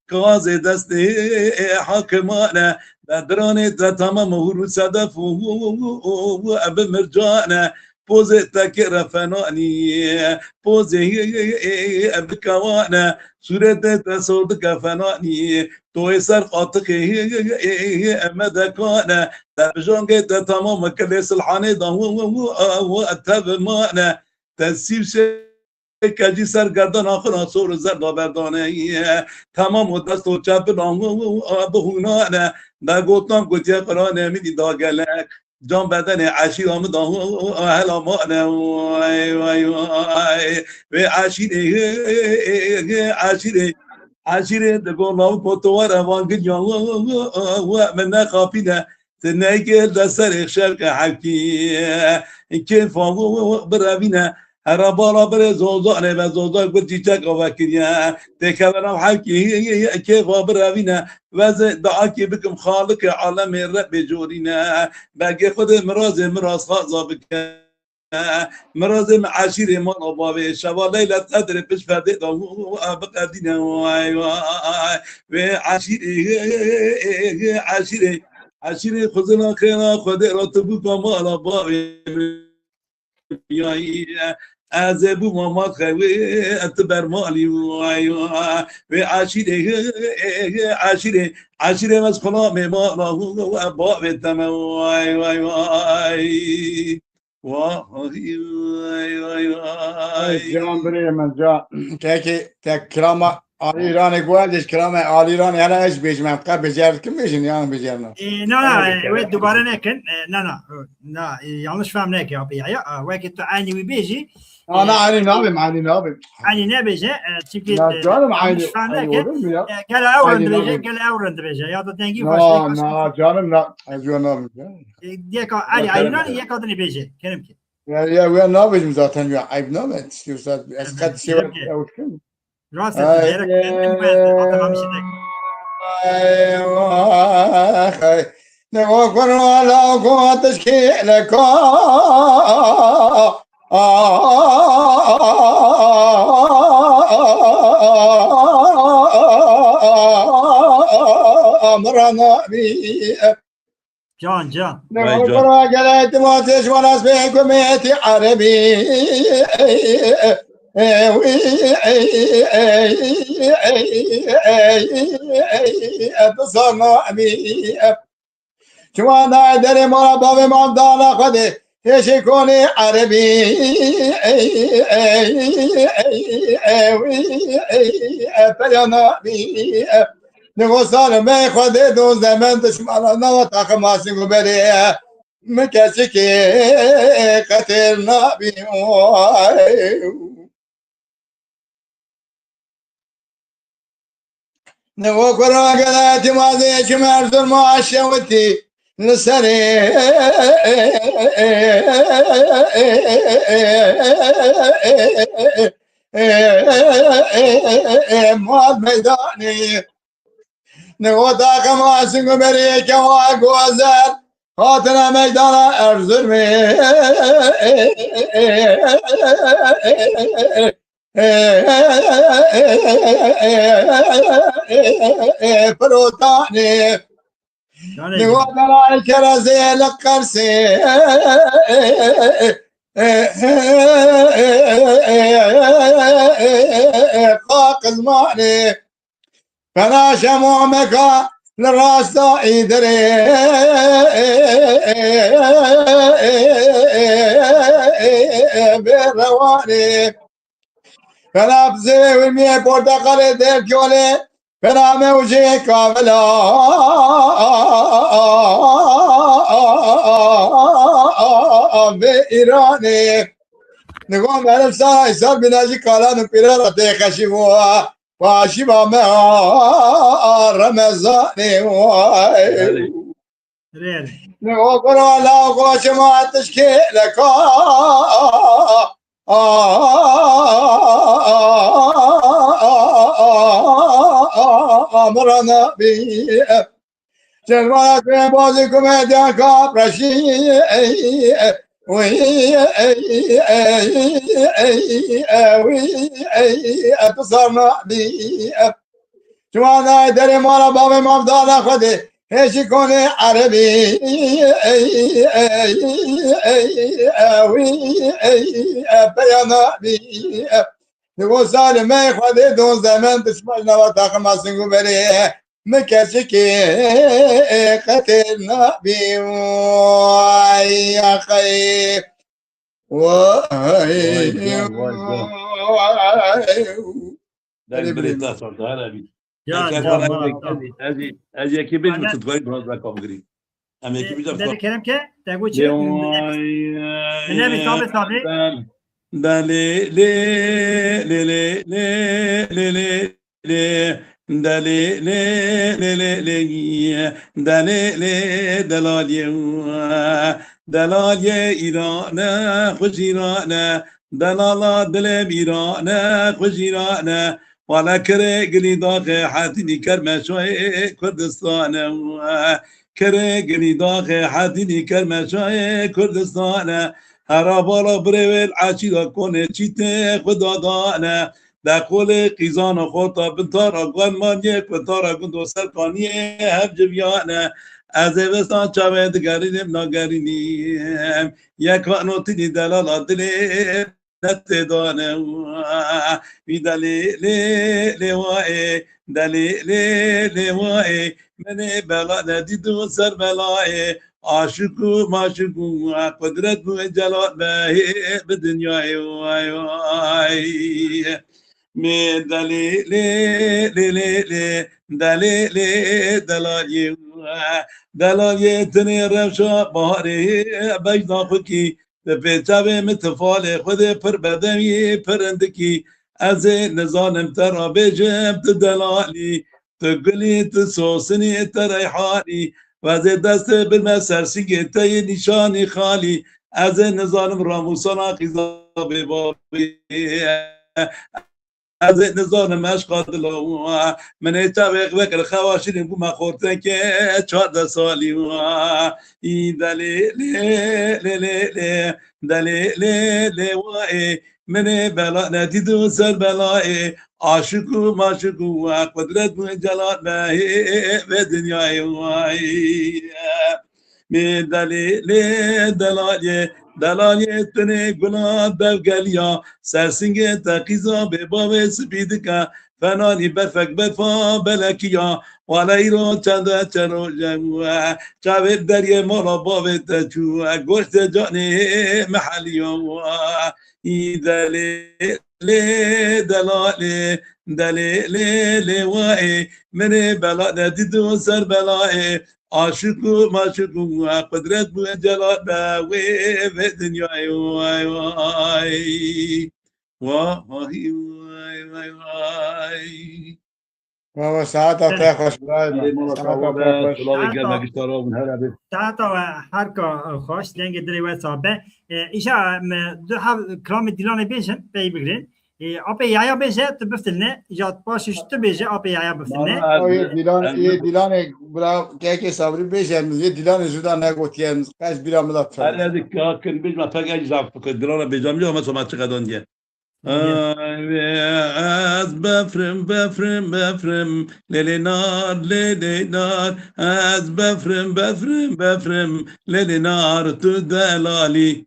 Kazê destê hakiman e. Bedranê te tamam hûr û sedef û, û, û, û, û, û, ebi mircan e. Pozê te kê re fenanî. Pozê ebi kewan e. Sûretê te sor dike fenanî. Toyê ser qatiqê eme dekane. Te bijangê te tamam kilê silhanê da û, û, û, û, û, te vimane. Te sîv şê kecî ser gerdana xwe na sor û zerda berdane. Tamam û dest û çepilan û, û, û, û, bihûnane. Te gotan gotiye qirane min da gelek. Can bedenê eşîra min da û, û, û, hela mane. Way, way, way. Wê eşîrê, eşîrê, eşîrê digo lawiko tu were van gilyan we, we, we, we, we, min nexapîne. Ti neyke li serê şevke hewkî. Kêfa we, we, we, birevîne. Here bala birê zozanê ve zozan gul çîçek ave kiriye. Têkeve nav hewkî, kêfa birevîne. Vezê daakê bikim xalikê alemê Rebbê corîne. Belkê Xwedê mirazê miraz xaza bike. Mirazê min eşîrê mala bavê. Şeva Leylet Qedrê pişt ferdê da biqedîne, way, way. Wê eşîrê, eşîrê, eşîrê xuzina xêra Xwedê ra tu bûka mala bavê. Yayî, ez ê bûma mat xewê, tu bermalî, way, way. Wê eşîrê, eşîrê, eşîrê ez xulamê mala bavê te me, way, way, way. Vay, vay, vay, vay. Ay, can birê min, can. Kekê, te kirama Alî Îranê guhar dêş, kirama Alî Îranê hele ez bêjim, em qe becer dikim bêjin, yan becerna. E, na, na, e, wê dubare nekin. E, na, na, na, e, yanlış fehm neke abi ya, ya. E, wekî tu eynî wî bêjî, ana, e, eynî nabim, eynî nabim. Eynî nebêje, e, çünkü, ya, e, canım, yanlış fehm neke. Olur mu ya? E, gel ew rind bêje, gel ew rind bêje. Ya da dengî başka. Na, canım, na, ez wê nabim, canım. E, yeka Elî Eyran, yeka dinê bêje. Kerem ki. Ya, ya, wê nabêjim zaten ya. Eyb nabe. Tiştê wisa ez qet şêwe ew dikim. Rast e, gerek ben, ben, ben, ben, ben, ben, ben, ben, Ne o kurala ko tişkîleka. Amrana bi. Can, can. Vay can. Kura gelê timatê ji wana spê hikûmetî erebî. Çima nayê derê mala bavê mam dana Xwedê. Hêşê konê erebî, ey, ey, ey, ey, ey, ey, ey, ey, peyana bî, ey. Nixwe salimê Xwedê dozde men dişmana nava taxim asin û berê. Min keçikê qetêr nabî. Nixwe kura gele timazê çim Erzurum aşewitî li serê mal meydanê. Nixwe taxim asin û berê kewa gozer hatine meydana Erzurumê. Firotanê. Yanî Nixwe delal kerezê li Qersê. Qaqizmanê. Pena şemo meka li rasta îdirê bê rewanê. Pena zêwê wî miyê porteqalê derkyolê. Pena mewcê kavila bê Îranê. Nixwe meriv sara îsal bîna jî kalan û pîran re tê xeşî bû. Paşîva me a Remezanê way. Rê, rê. Ne o kura la goşma tişkê leka. Amrana bi. Çelmana ke bazı komedya kapreşi. Wî, ey, ey, ey, ey, wî, ey, ey, tu sarna bî. Ciwana derê mala bavê mavdana Xwedê, hêşî konê erebî, ey, ey, ey, wî, ey, peyana bî. Li bo salê me Xwedê dozde men dişman nava taxima singûberê. Min keçikê qetê nabî. Way axayê. Way. Vay can, vay can. Vay. Deng Erê birê birê. Te sar, daha ne bî. Ya, Erkan, can, bana bana, bek-, tamam. Ez, ez, ez yekê bêjim, Anne. Tu dikarî biraz daha kavgirî. Em yekê E, bêjim, ne bikerim ki? Te got çi? Vay, Ne bî, tabi, tabi. Ben, ben lê, lê, lê, lê, lê, lê, lê, lê, delê, lê, lê, lê, lê, delê, lê, delaliyê, delaliyê Îrane, xwe Îrane, delala dilê Îrane, xwe Îrane, wala kirê gilî daxê hetînî kermeşoyê Kurdistane, kirê gilî daxê hetînî kermeşoyê Kurdistane, hera bala birê wê eşîra konê çîtê xwe dadane, Deqolê qîzana xorta bintara guelmaniyê, kutara gundo serkaniyê hev civiyane. Ez ê vestan çavê digerînim, nagerînim. Yeka notînî delala dilê netêdane. Wî delê lê lê waê, delê lê lê waê. Menê bela nedîdû ser belayê. Aşiq û maşiq û qudret bû celal be hê bi dinyayê way way. Mê delê lê lê lê lê delê lê delaliyê delaliyê tinê rewşa baharê bejna xwe kî. Di pêçavê min tifalê Xwedê pir bedewî pir hindikî. Ez ê nizanim te ra bêjim tu delalî. Tu gulî, tu sosinî, tu reyhanî. Wezê destê birme ser singê te yê nîşanî xalî. Ez ê nizanim ramûsana qîza bê babî. Ez ê nizanim eşqa dila wa. Min ê çavê xwe kir xewa şirîn bûme xortekê çardeh salî wa. Î delê lê lê lê lê delê lê lê wa ê. Min ê bela nedîdû ser belayê, aşiq û maşiq û we qudret bû celal be hê vê dinyayê way. Mê delê lê delalê, Delaliyê tinê gula devgeliya, sersingê teqîza bê bavê spî dike, fenanî berfek berfa belekiya, wale îro çende çero jewe, çavê deriyê mala bavê te çû, goştê canê meheliya we, î delê lê delalê, delê lê lê waê, minê bela nedîdo ser belayê, aşiq û maşiq û qudret bû celal be wê vê dinyayê, way way. Way way way way. Baba, saeta te xweş birayê me. Ê, mala Saeta sawa te be, xweş. Silavê germe gişta ra bin, her be. Saeta we her ka xweş, dengê dilê we sax be. E, îşa me du hev kilamê Dîlanê bêjin, pey bigrin. E, apê Yahya bêje, tu biftilne. Îşa paşê ji tu bêje, apê Yahya biftilne. Mala, Ew yê ez, Dîlan, ez yê Dîlanê bira kekê Sabrî bêje, em yê Dîlanê juda negotiye, em qeş bira min de Her tişe. Ez kakin bêjme, pek ez zaf fikir, Dîlanê bêjam, ya me soma çi qedan diye. Ay, ez befrim, befrim, befrim, lê lê nar, lê lê nar. Ez befrim, befrim, befrim, lê lê nar, tu delalî.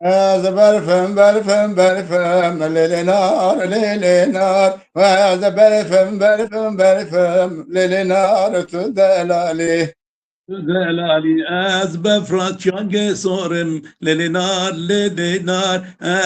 Ez berfim, berfim, berfim, lê lê nar, lê lê nar. Ez berfim, berfim, berfim, lê lê nar, tu delalî. Delalî, ez befra çiyangê sorim, lê lê nar, lê lê nar.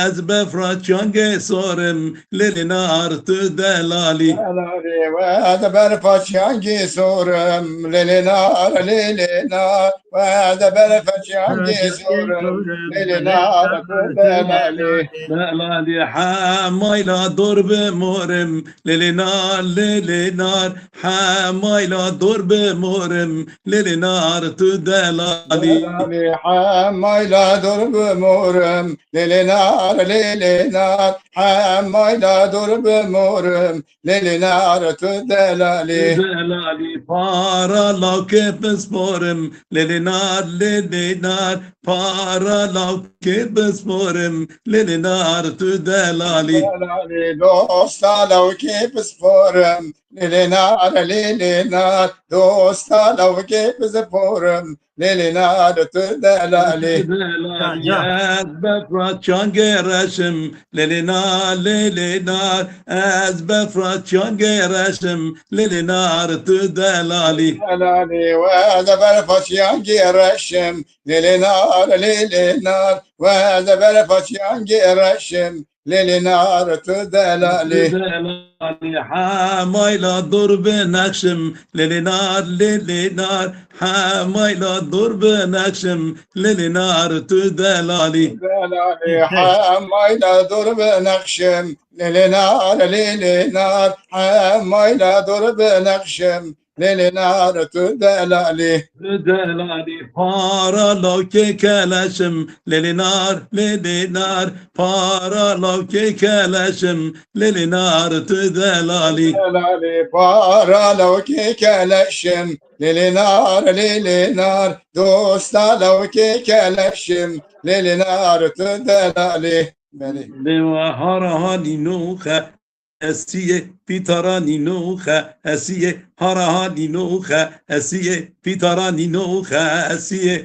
Ez befra çiyangê sorim, lê lê nar, tu delalî. Delalî, we ez berfa çiyangê sorim, lê lê nar, lê lê nar. We ez berfa çiyangê sorim, lê lê nar, tu delalî. Delalî, hemayla dor bi morim, lê lê nar, lê lê nar. Hemayla dor bi morim, lê lê nar, tu delalî. Delalî, hemayla dor bi morim, lê lê nar, lê lê nar. Hemayla dor bi morim, lê lê nar, tu delalî. Tu delalî, para lawkê pisporim, lê lê nar, lê lê nar. Para lawkê pisporim, lê lê nar, tu delalî. Delalî, dosta lawkê pisporim, lê lê nar, lê lê nar. Dosta lawkê pisporim, lê lê nar, tu delalî. Tu delalî, ez befra çiyangê reşim, lê lê nar, lê lê nar. Ez befra çiyangê reşim, lê lê nar, tu delalî. Delalî, we ez berfa çiyangê reşim, lê lê nar, lê lê nar. We ez berfa çiyangê reşim, lê lê nar, tu delalî. Tu delalî, hemayla dor bi nexşim, lê lê nar, lê lê nar. Hemayla dor bi nexşim, lê lê nar, tu delalî. Delalî, hemayla dor bi nexşim, lê lê nar, lê lê nar. Hemayla dor bi nexşim, lê lê nar, tu delalî. Tu delalî, para lawkê keleşim, lê lê nar, lê lê nar. Para lawkê keleşim, lê lê nar, tu delalî. Delalî, para lawkê keleşim, lê lê nar, lê lê nar. Dosta lawkê keleşim, lê lê nar, tu delalî. Belê. Lê we hara hanî noxe, esiyê, pîtara nînoxe, esiyê, hara hanî noxe, esiyê, pîtara nînoxe, esiyê.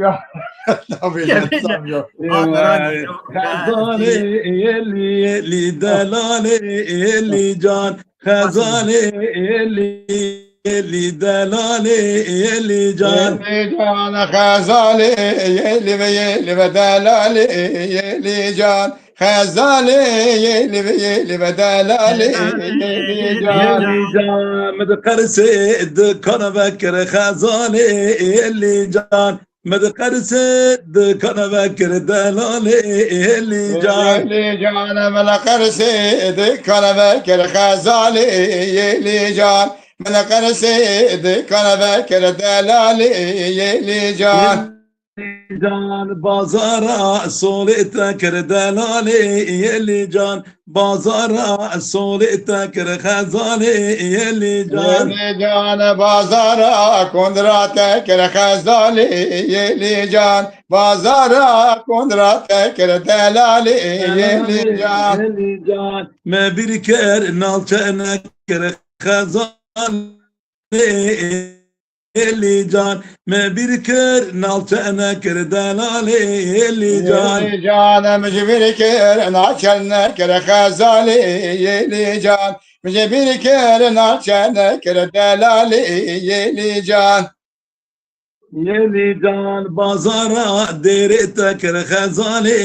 Ya, tabii, Kevin, tabii ya. Hara hanî noxe, Xezalê esiyê. Yelî, yelî, delalê yelî can. Xezalê yelî, yelî, delalê yelî can. Yelî can, xezalê yelî ve, yelî ve, delalê yelî can. Xezalê yelî ve, yelî ve, delalê yelî can. Yelî can, min di qersê dikana vekir, xezalê yelî can. Min di qersê dikana vekir, delalê yelî can. Yelî can, min di qersê dikana vekir, xezalê yelî can. Min di qersê dikana vekir, delalê yelî can. Yelî can, bazara solê te kir, delalê yelî can. Bazara solê te kir, xezalê yelî can. Yelî can, bazara kundra te kir, xezalê yelî can. Bazara kundra te kir, delalê yelî can. Yelî can, me bîr kir, nalçe nekir, xezalê Êlî can, me bîr kir, nalçe nekir delalê, Êlî can. Êlî can, em ji bîr kir, nalçe nekir xezalê, Êlî can. Min ji bîr kir, nalçe nekir delalê, Êlî can. Êlî can, bazara dêrê te kir xezalê,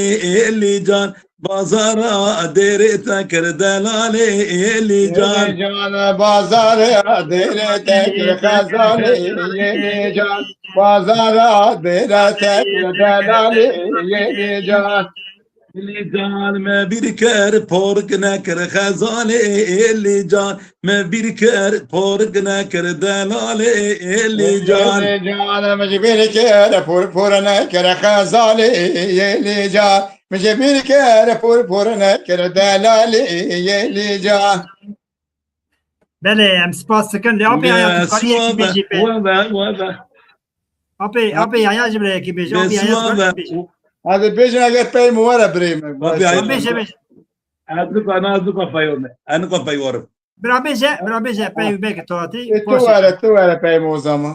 Êlî can. Bazara dêrê te kir delalê, Êlî can. Êlî can, bazara dêrê te kir xezalê, Êlî can. Bazara dêrê te kir delalê, Êlî can. Êlî can, me bîr kir, pork nekir xezalê, Êlî can. Me bîr kir, pork nekir delalê, Êlî can. Êlî can, me ji bîr kir, por, por nekir xezalê, Êlî can. Me ji bîr kir, por, por nekir delalê, Êlî can. Belê, em spas dikin. Lê apê aya tu karî yekî bêjî pê. We be, we be. Apê, apê aya jî bire yekî bêjî. Apê aya tu karî bêjî. Hadi bêjin eger pey min were birê min. Apê aya. Bêje, bêje. Ez dika, na ez dika peyome. Ez nika peywarim. Bira bêje, bira bêje, pey belkî tu hatî. E, tu were, tu were pey min o zaman.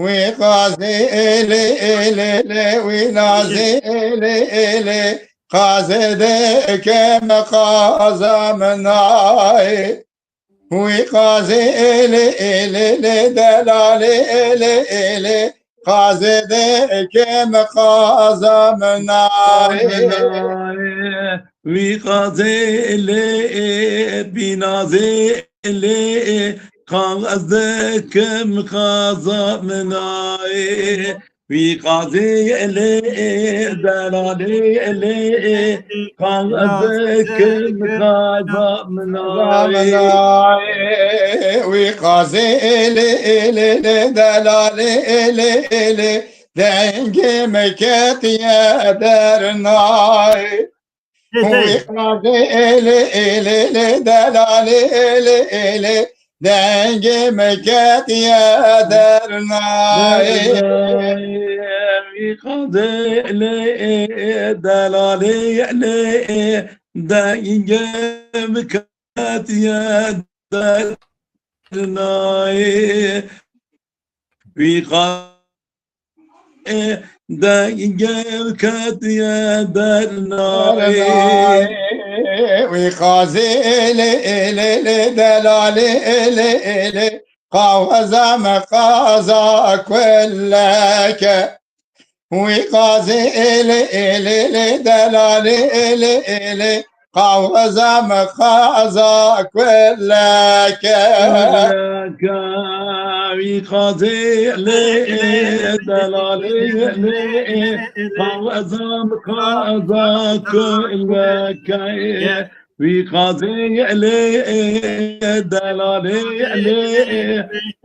Wî qazê êlê, êlê, lê, wî nazê êlê, êlê, qazê de ke me qaza min nayê. Wî qazê êlê, êlê, lê, delalê êlê, êlê, qazê de ke me qaza min nayê. Wî qazê lê, bînazê lê, qaz de ke me qaza min nayê. Wî qazê lê, delalê lê, qaz kim qaza min nayê. Wî qazê lê, lê, lê, delalê lê, lê, dengê min ketiye dernayê. Wî qazê êlê, êlê, lê, delalê êlê, êlê, dengê min ketiye dernayê. Wî qazê êlê, delalê êlê, dengê min ketiye dernayê. Wî qazê dengê min ketiye dernayê. Wî qazê êlê, êlê, lê, delalê êlê, êlê, qaweza min qaza kuleke. Wî qazê êlê, êlê, lê, delalê êlê, êlê, qaweza min qaza kuleke. Wî qazê lê, delalê lê, qaweza min qaza kuleke. Wî qazê lê, delalê lê,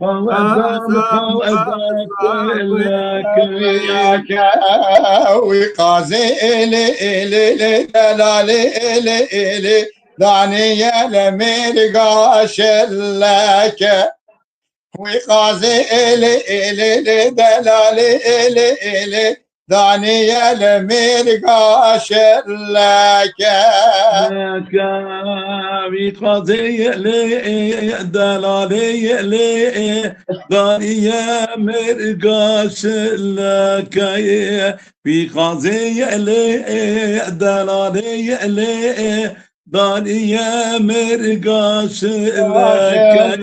qaweza min qaza kuleke. Wî qazê êlê, êlê, lê, delalê êlê, êlê, daniye li mêrga şileke. Wî qazê êlê, êlê, lê, delalê êlê, êlê, daniye li mêrga şileke. Wî qazê lê, delalê lê, daniye mêrga şileke. Wî qazê lê, delalê lê, daniye mêrga şileke.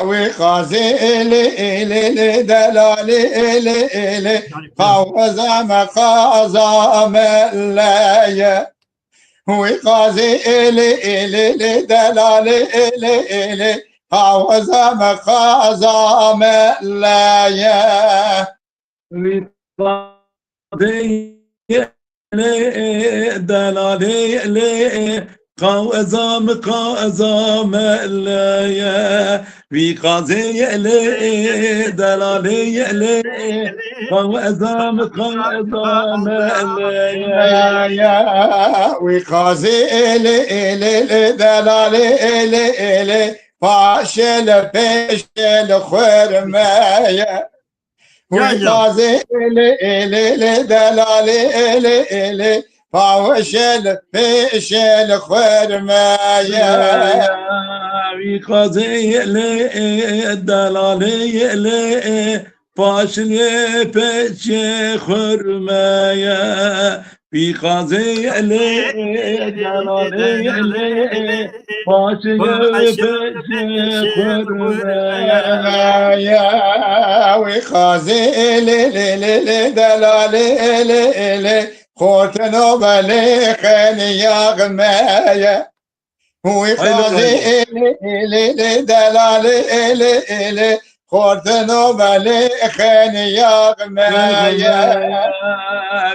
Wî qazê êlê, êlê, lê, delalê êlê, êlê, qaweza min qaza min leye. Wî qazê êlê, êlê, lê, delalê êlê, êlê, qaweza min qaza min leye. Wî qazê lê, delalê lê, qaweza min qaza min leye. Wî qazê lê, delalê lê, qaweza min qaza min leye. Wî qazê êlê, êlê, lê, delalê êlê, êlê, paşê li pêşê li xurmeye. Wî qazê êlê, êlê, lê, delalê êlê, êlê, pawişê li pêşê li xurmeye. Wî Wî qazê lê, delalê lê, paşilê peçê xurmeye. Wî qazê lê, delalê lê, paşilê peçê xurmeye. Wî qazê lê, lê, lê, lê, delalê lê, lê, xortino belê xeniya xmeye. Wî qazê êlê, êlê, êlê, delalê êlê, êlê, xortino belê xeniya me ye.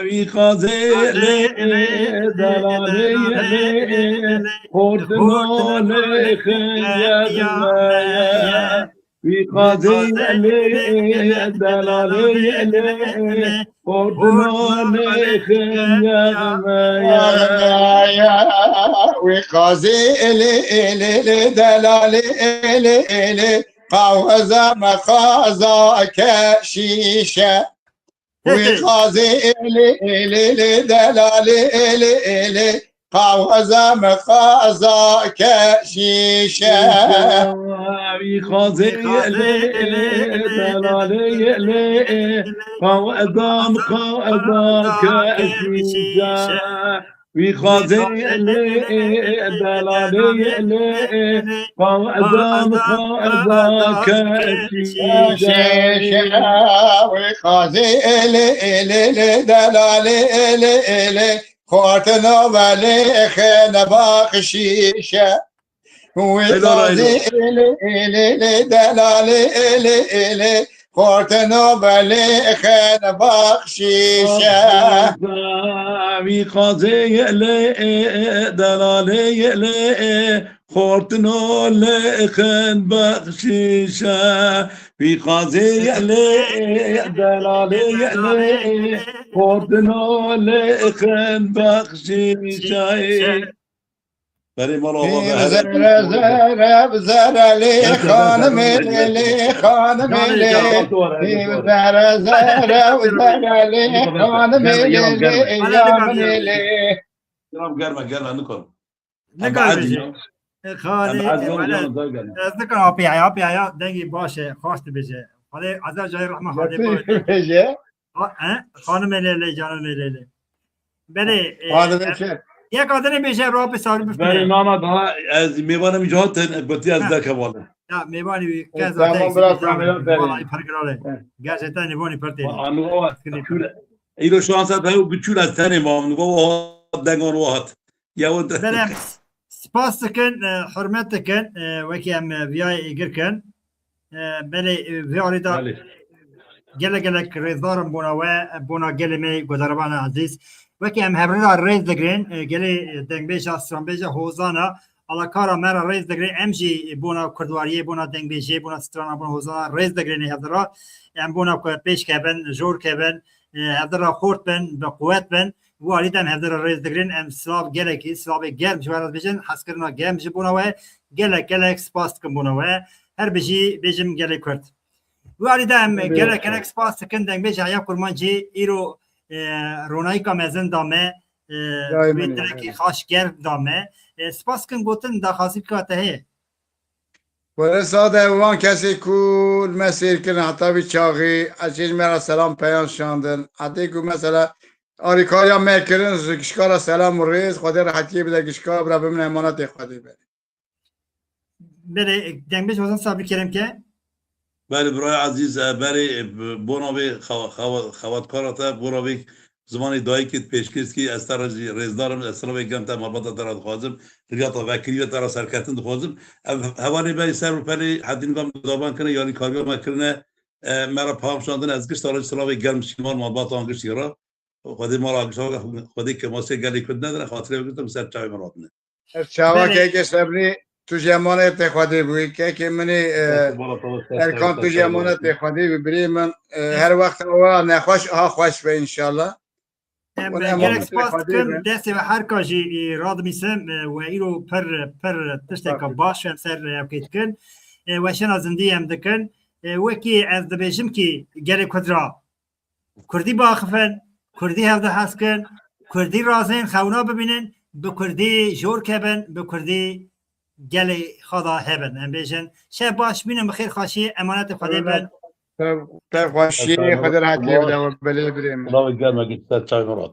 Wî qazê êlê, êlê, delalê êlê, êlê, xortino lê xeniya me ye. Wî qazê lê, delalê lê, xortino lê xeniya me ye. Wî qazê lê, lê, lê, delalê lê, lê, qaweza me qaza keşîşe. Wî qazê êlê, êlê, lê, delalê, êlê, êlê, qaweza me qaza keşîşe. Wî qazê êlê, êlê, delalê, êlê, qaweza me qaza keşîşe. Wî qazê lê, delalê lê, qaweza me qaza keşîşe. Wî qazê lê, lê, lê, delalê lê, lê, xortino belê xêne baxşîşe. Wî qazê êlê, êlê, lê, delalê êlê, êlê, xortino belê xêne baxşîşe. Wî qazê êlê, delalê êlê, xortino lê xên baxşîşe. Wî qazê êlê, delalê êlê, xortino lê xên baxşîşe. Berê mala ava be, Hîm here zere, zere, zere lê, xanimê lê, lê, xanimê lê. Hîm zere, zere, zere lê, xanimê lê, lê, xanimê lê. Germe, germe, nikarim. Nikarim bêjî. Xanê, ez nikarim apê heya, apê heya dengê baş e, xaş dibêje. Xalê, Azem Cahî Rehma Xalê bêje. Xanimê lê, lê, canimê lê, lê. Belê, e, yek adinê bêje, Rabbi sarî bifne. Belê, nana daha ez mêvanê min hatin, gotî ez derkevale. Ya, mêvanê wî, e, kes tamam, bırak, tamam, tamam. Vallahi pergirale. Gerçekten nêvanê per têne. Anu o, çûle. Îro şansa da, bu çûle tenê ma, anu o, dengan o hat. Ya, o da. Belê, spas dikin, e, hurmet dikin, e, wekî em, e, viyayê êgir kin. E, belê, e, vê alî de gelek gelek rêzdar im bona we, bona gelê me guhdarvana ezîz. Wekî em hevrê re rêz digirin, e, gelê, e, dengbêja, stranbêja hozana, alakara me re rêz digirin, em jî bona kurdwariyê, bona dengbêjiyê, bona strana, bona hozana rêz digirin hevdira. Em bona ku pêş kevin, jor kevin, e, hevdira xort bin, bi quwet bin. Wî alî de em hevdira rêz digirin, em silav gelekî, silavê germ ji we re dibêjin, hezkirina germ ji bona we, gelek gelek spas dikim bona we. Her bijî bêjim gelê Kurd. Wî alî de em gelek gelek spas dikin, dengbêj Yahya Kurmancî îro, e, ronayîka mezin da me, e, wê dilekî xaş germ da me. E, spas dikin, gotin daxwazîka te heye? Were sade wan kesê ku li me sêr kirin heta vî çaxî, ez çê ji me re selam peyan şandin. Hetê ku mesela alîkariya me kirin, ji gişka re selam û rêz, Xwedê rehetiyê bide gişka, bira bimine emanetê Xwedê be. Belê, dengbêj Hozan Sabri kerem ke. Belê, birayê ezîz, e, berê, e, bona vê xewa-, xewa-, xewatkara te, bona vê zimanê dayikê pêşkêş kî, ez te re jî rêzdar im, ez silavê germ te, malbata te re dixwazim, riyata vekirî ve te re serketin dixwazim. Ev hevalê me ser û perê hedîn ve daban kirine, yarîkariya me kirine, e, me re paham şandin, ez gişta re jî silavê germ şîman malbata an giştî re. Xwedê mala gişta, Xwedê kemasê gelê Kurd nedine, xatirê we girtin, ser çavê me radine. Her çawa keke Sebrî, tu jî emanê tê Xwedê bûyî. Keke min ê, e, Erkan, tu jî emanetê Xwedê bûyî. Birê min, e, her wext ewa nexweş, aha xweş be înşallah. Em gelek spas dikim, destê we her ka jî, e, radimîsim, e, we îro pir, pir tişteka baş em ser, e, hevkê dikin. E, weşana zindî em dikin. E, wekî ez dibêjim kî gelê Kurd ra Kurdî biaxifin, Kurdî hevde hez kin, Kurdî razên xewna bibînin, bi Kurdî jor kevin, bi Kurdî gelê xwe de hebin. Em bêjin şev baş, bînin bi xêr, xweşiyê, emanetê Xwedê bin. Tev xweşiyê, Xwedê rehetiyê bide we belê birê min. Lawê germekî ser çay Murat.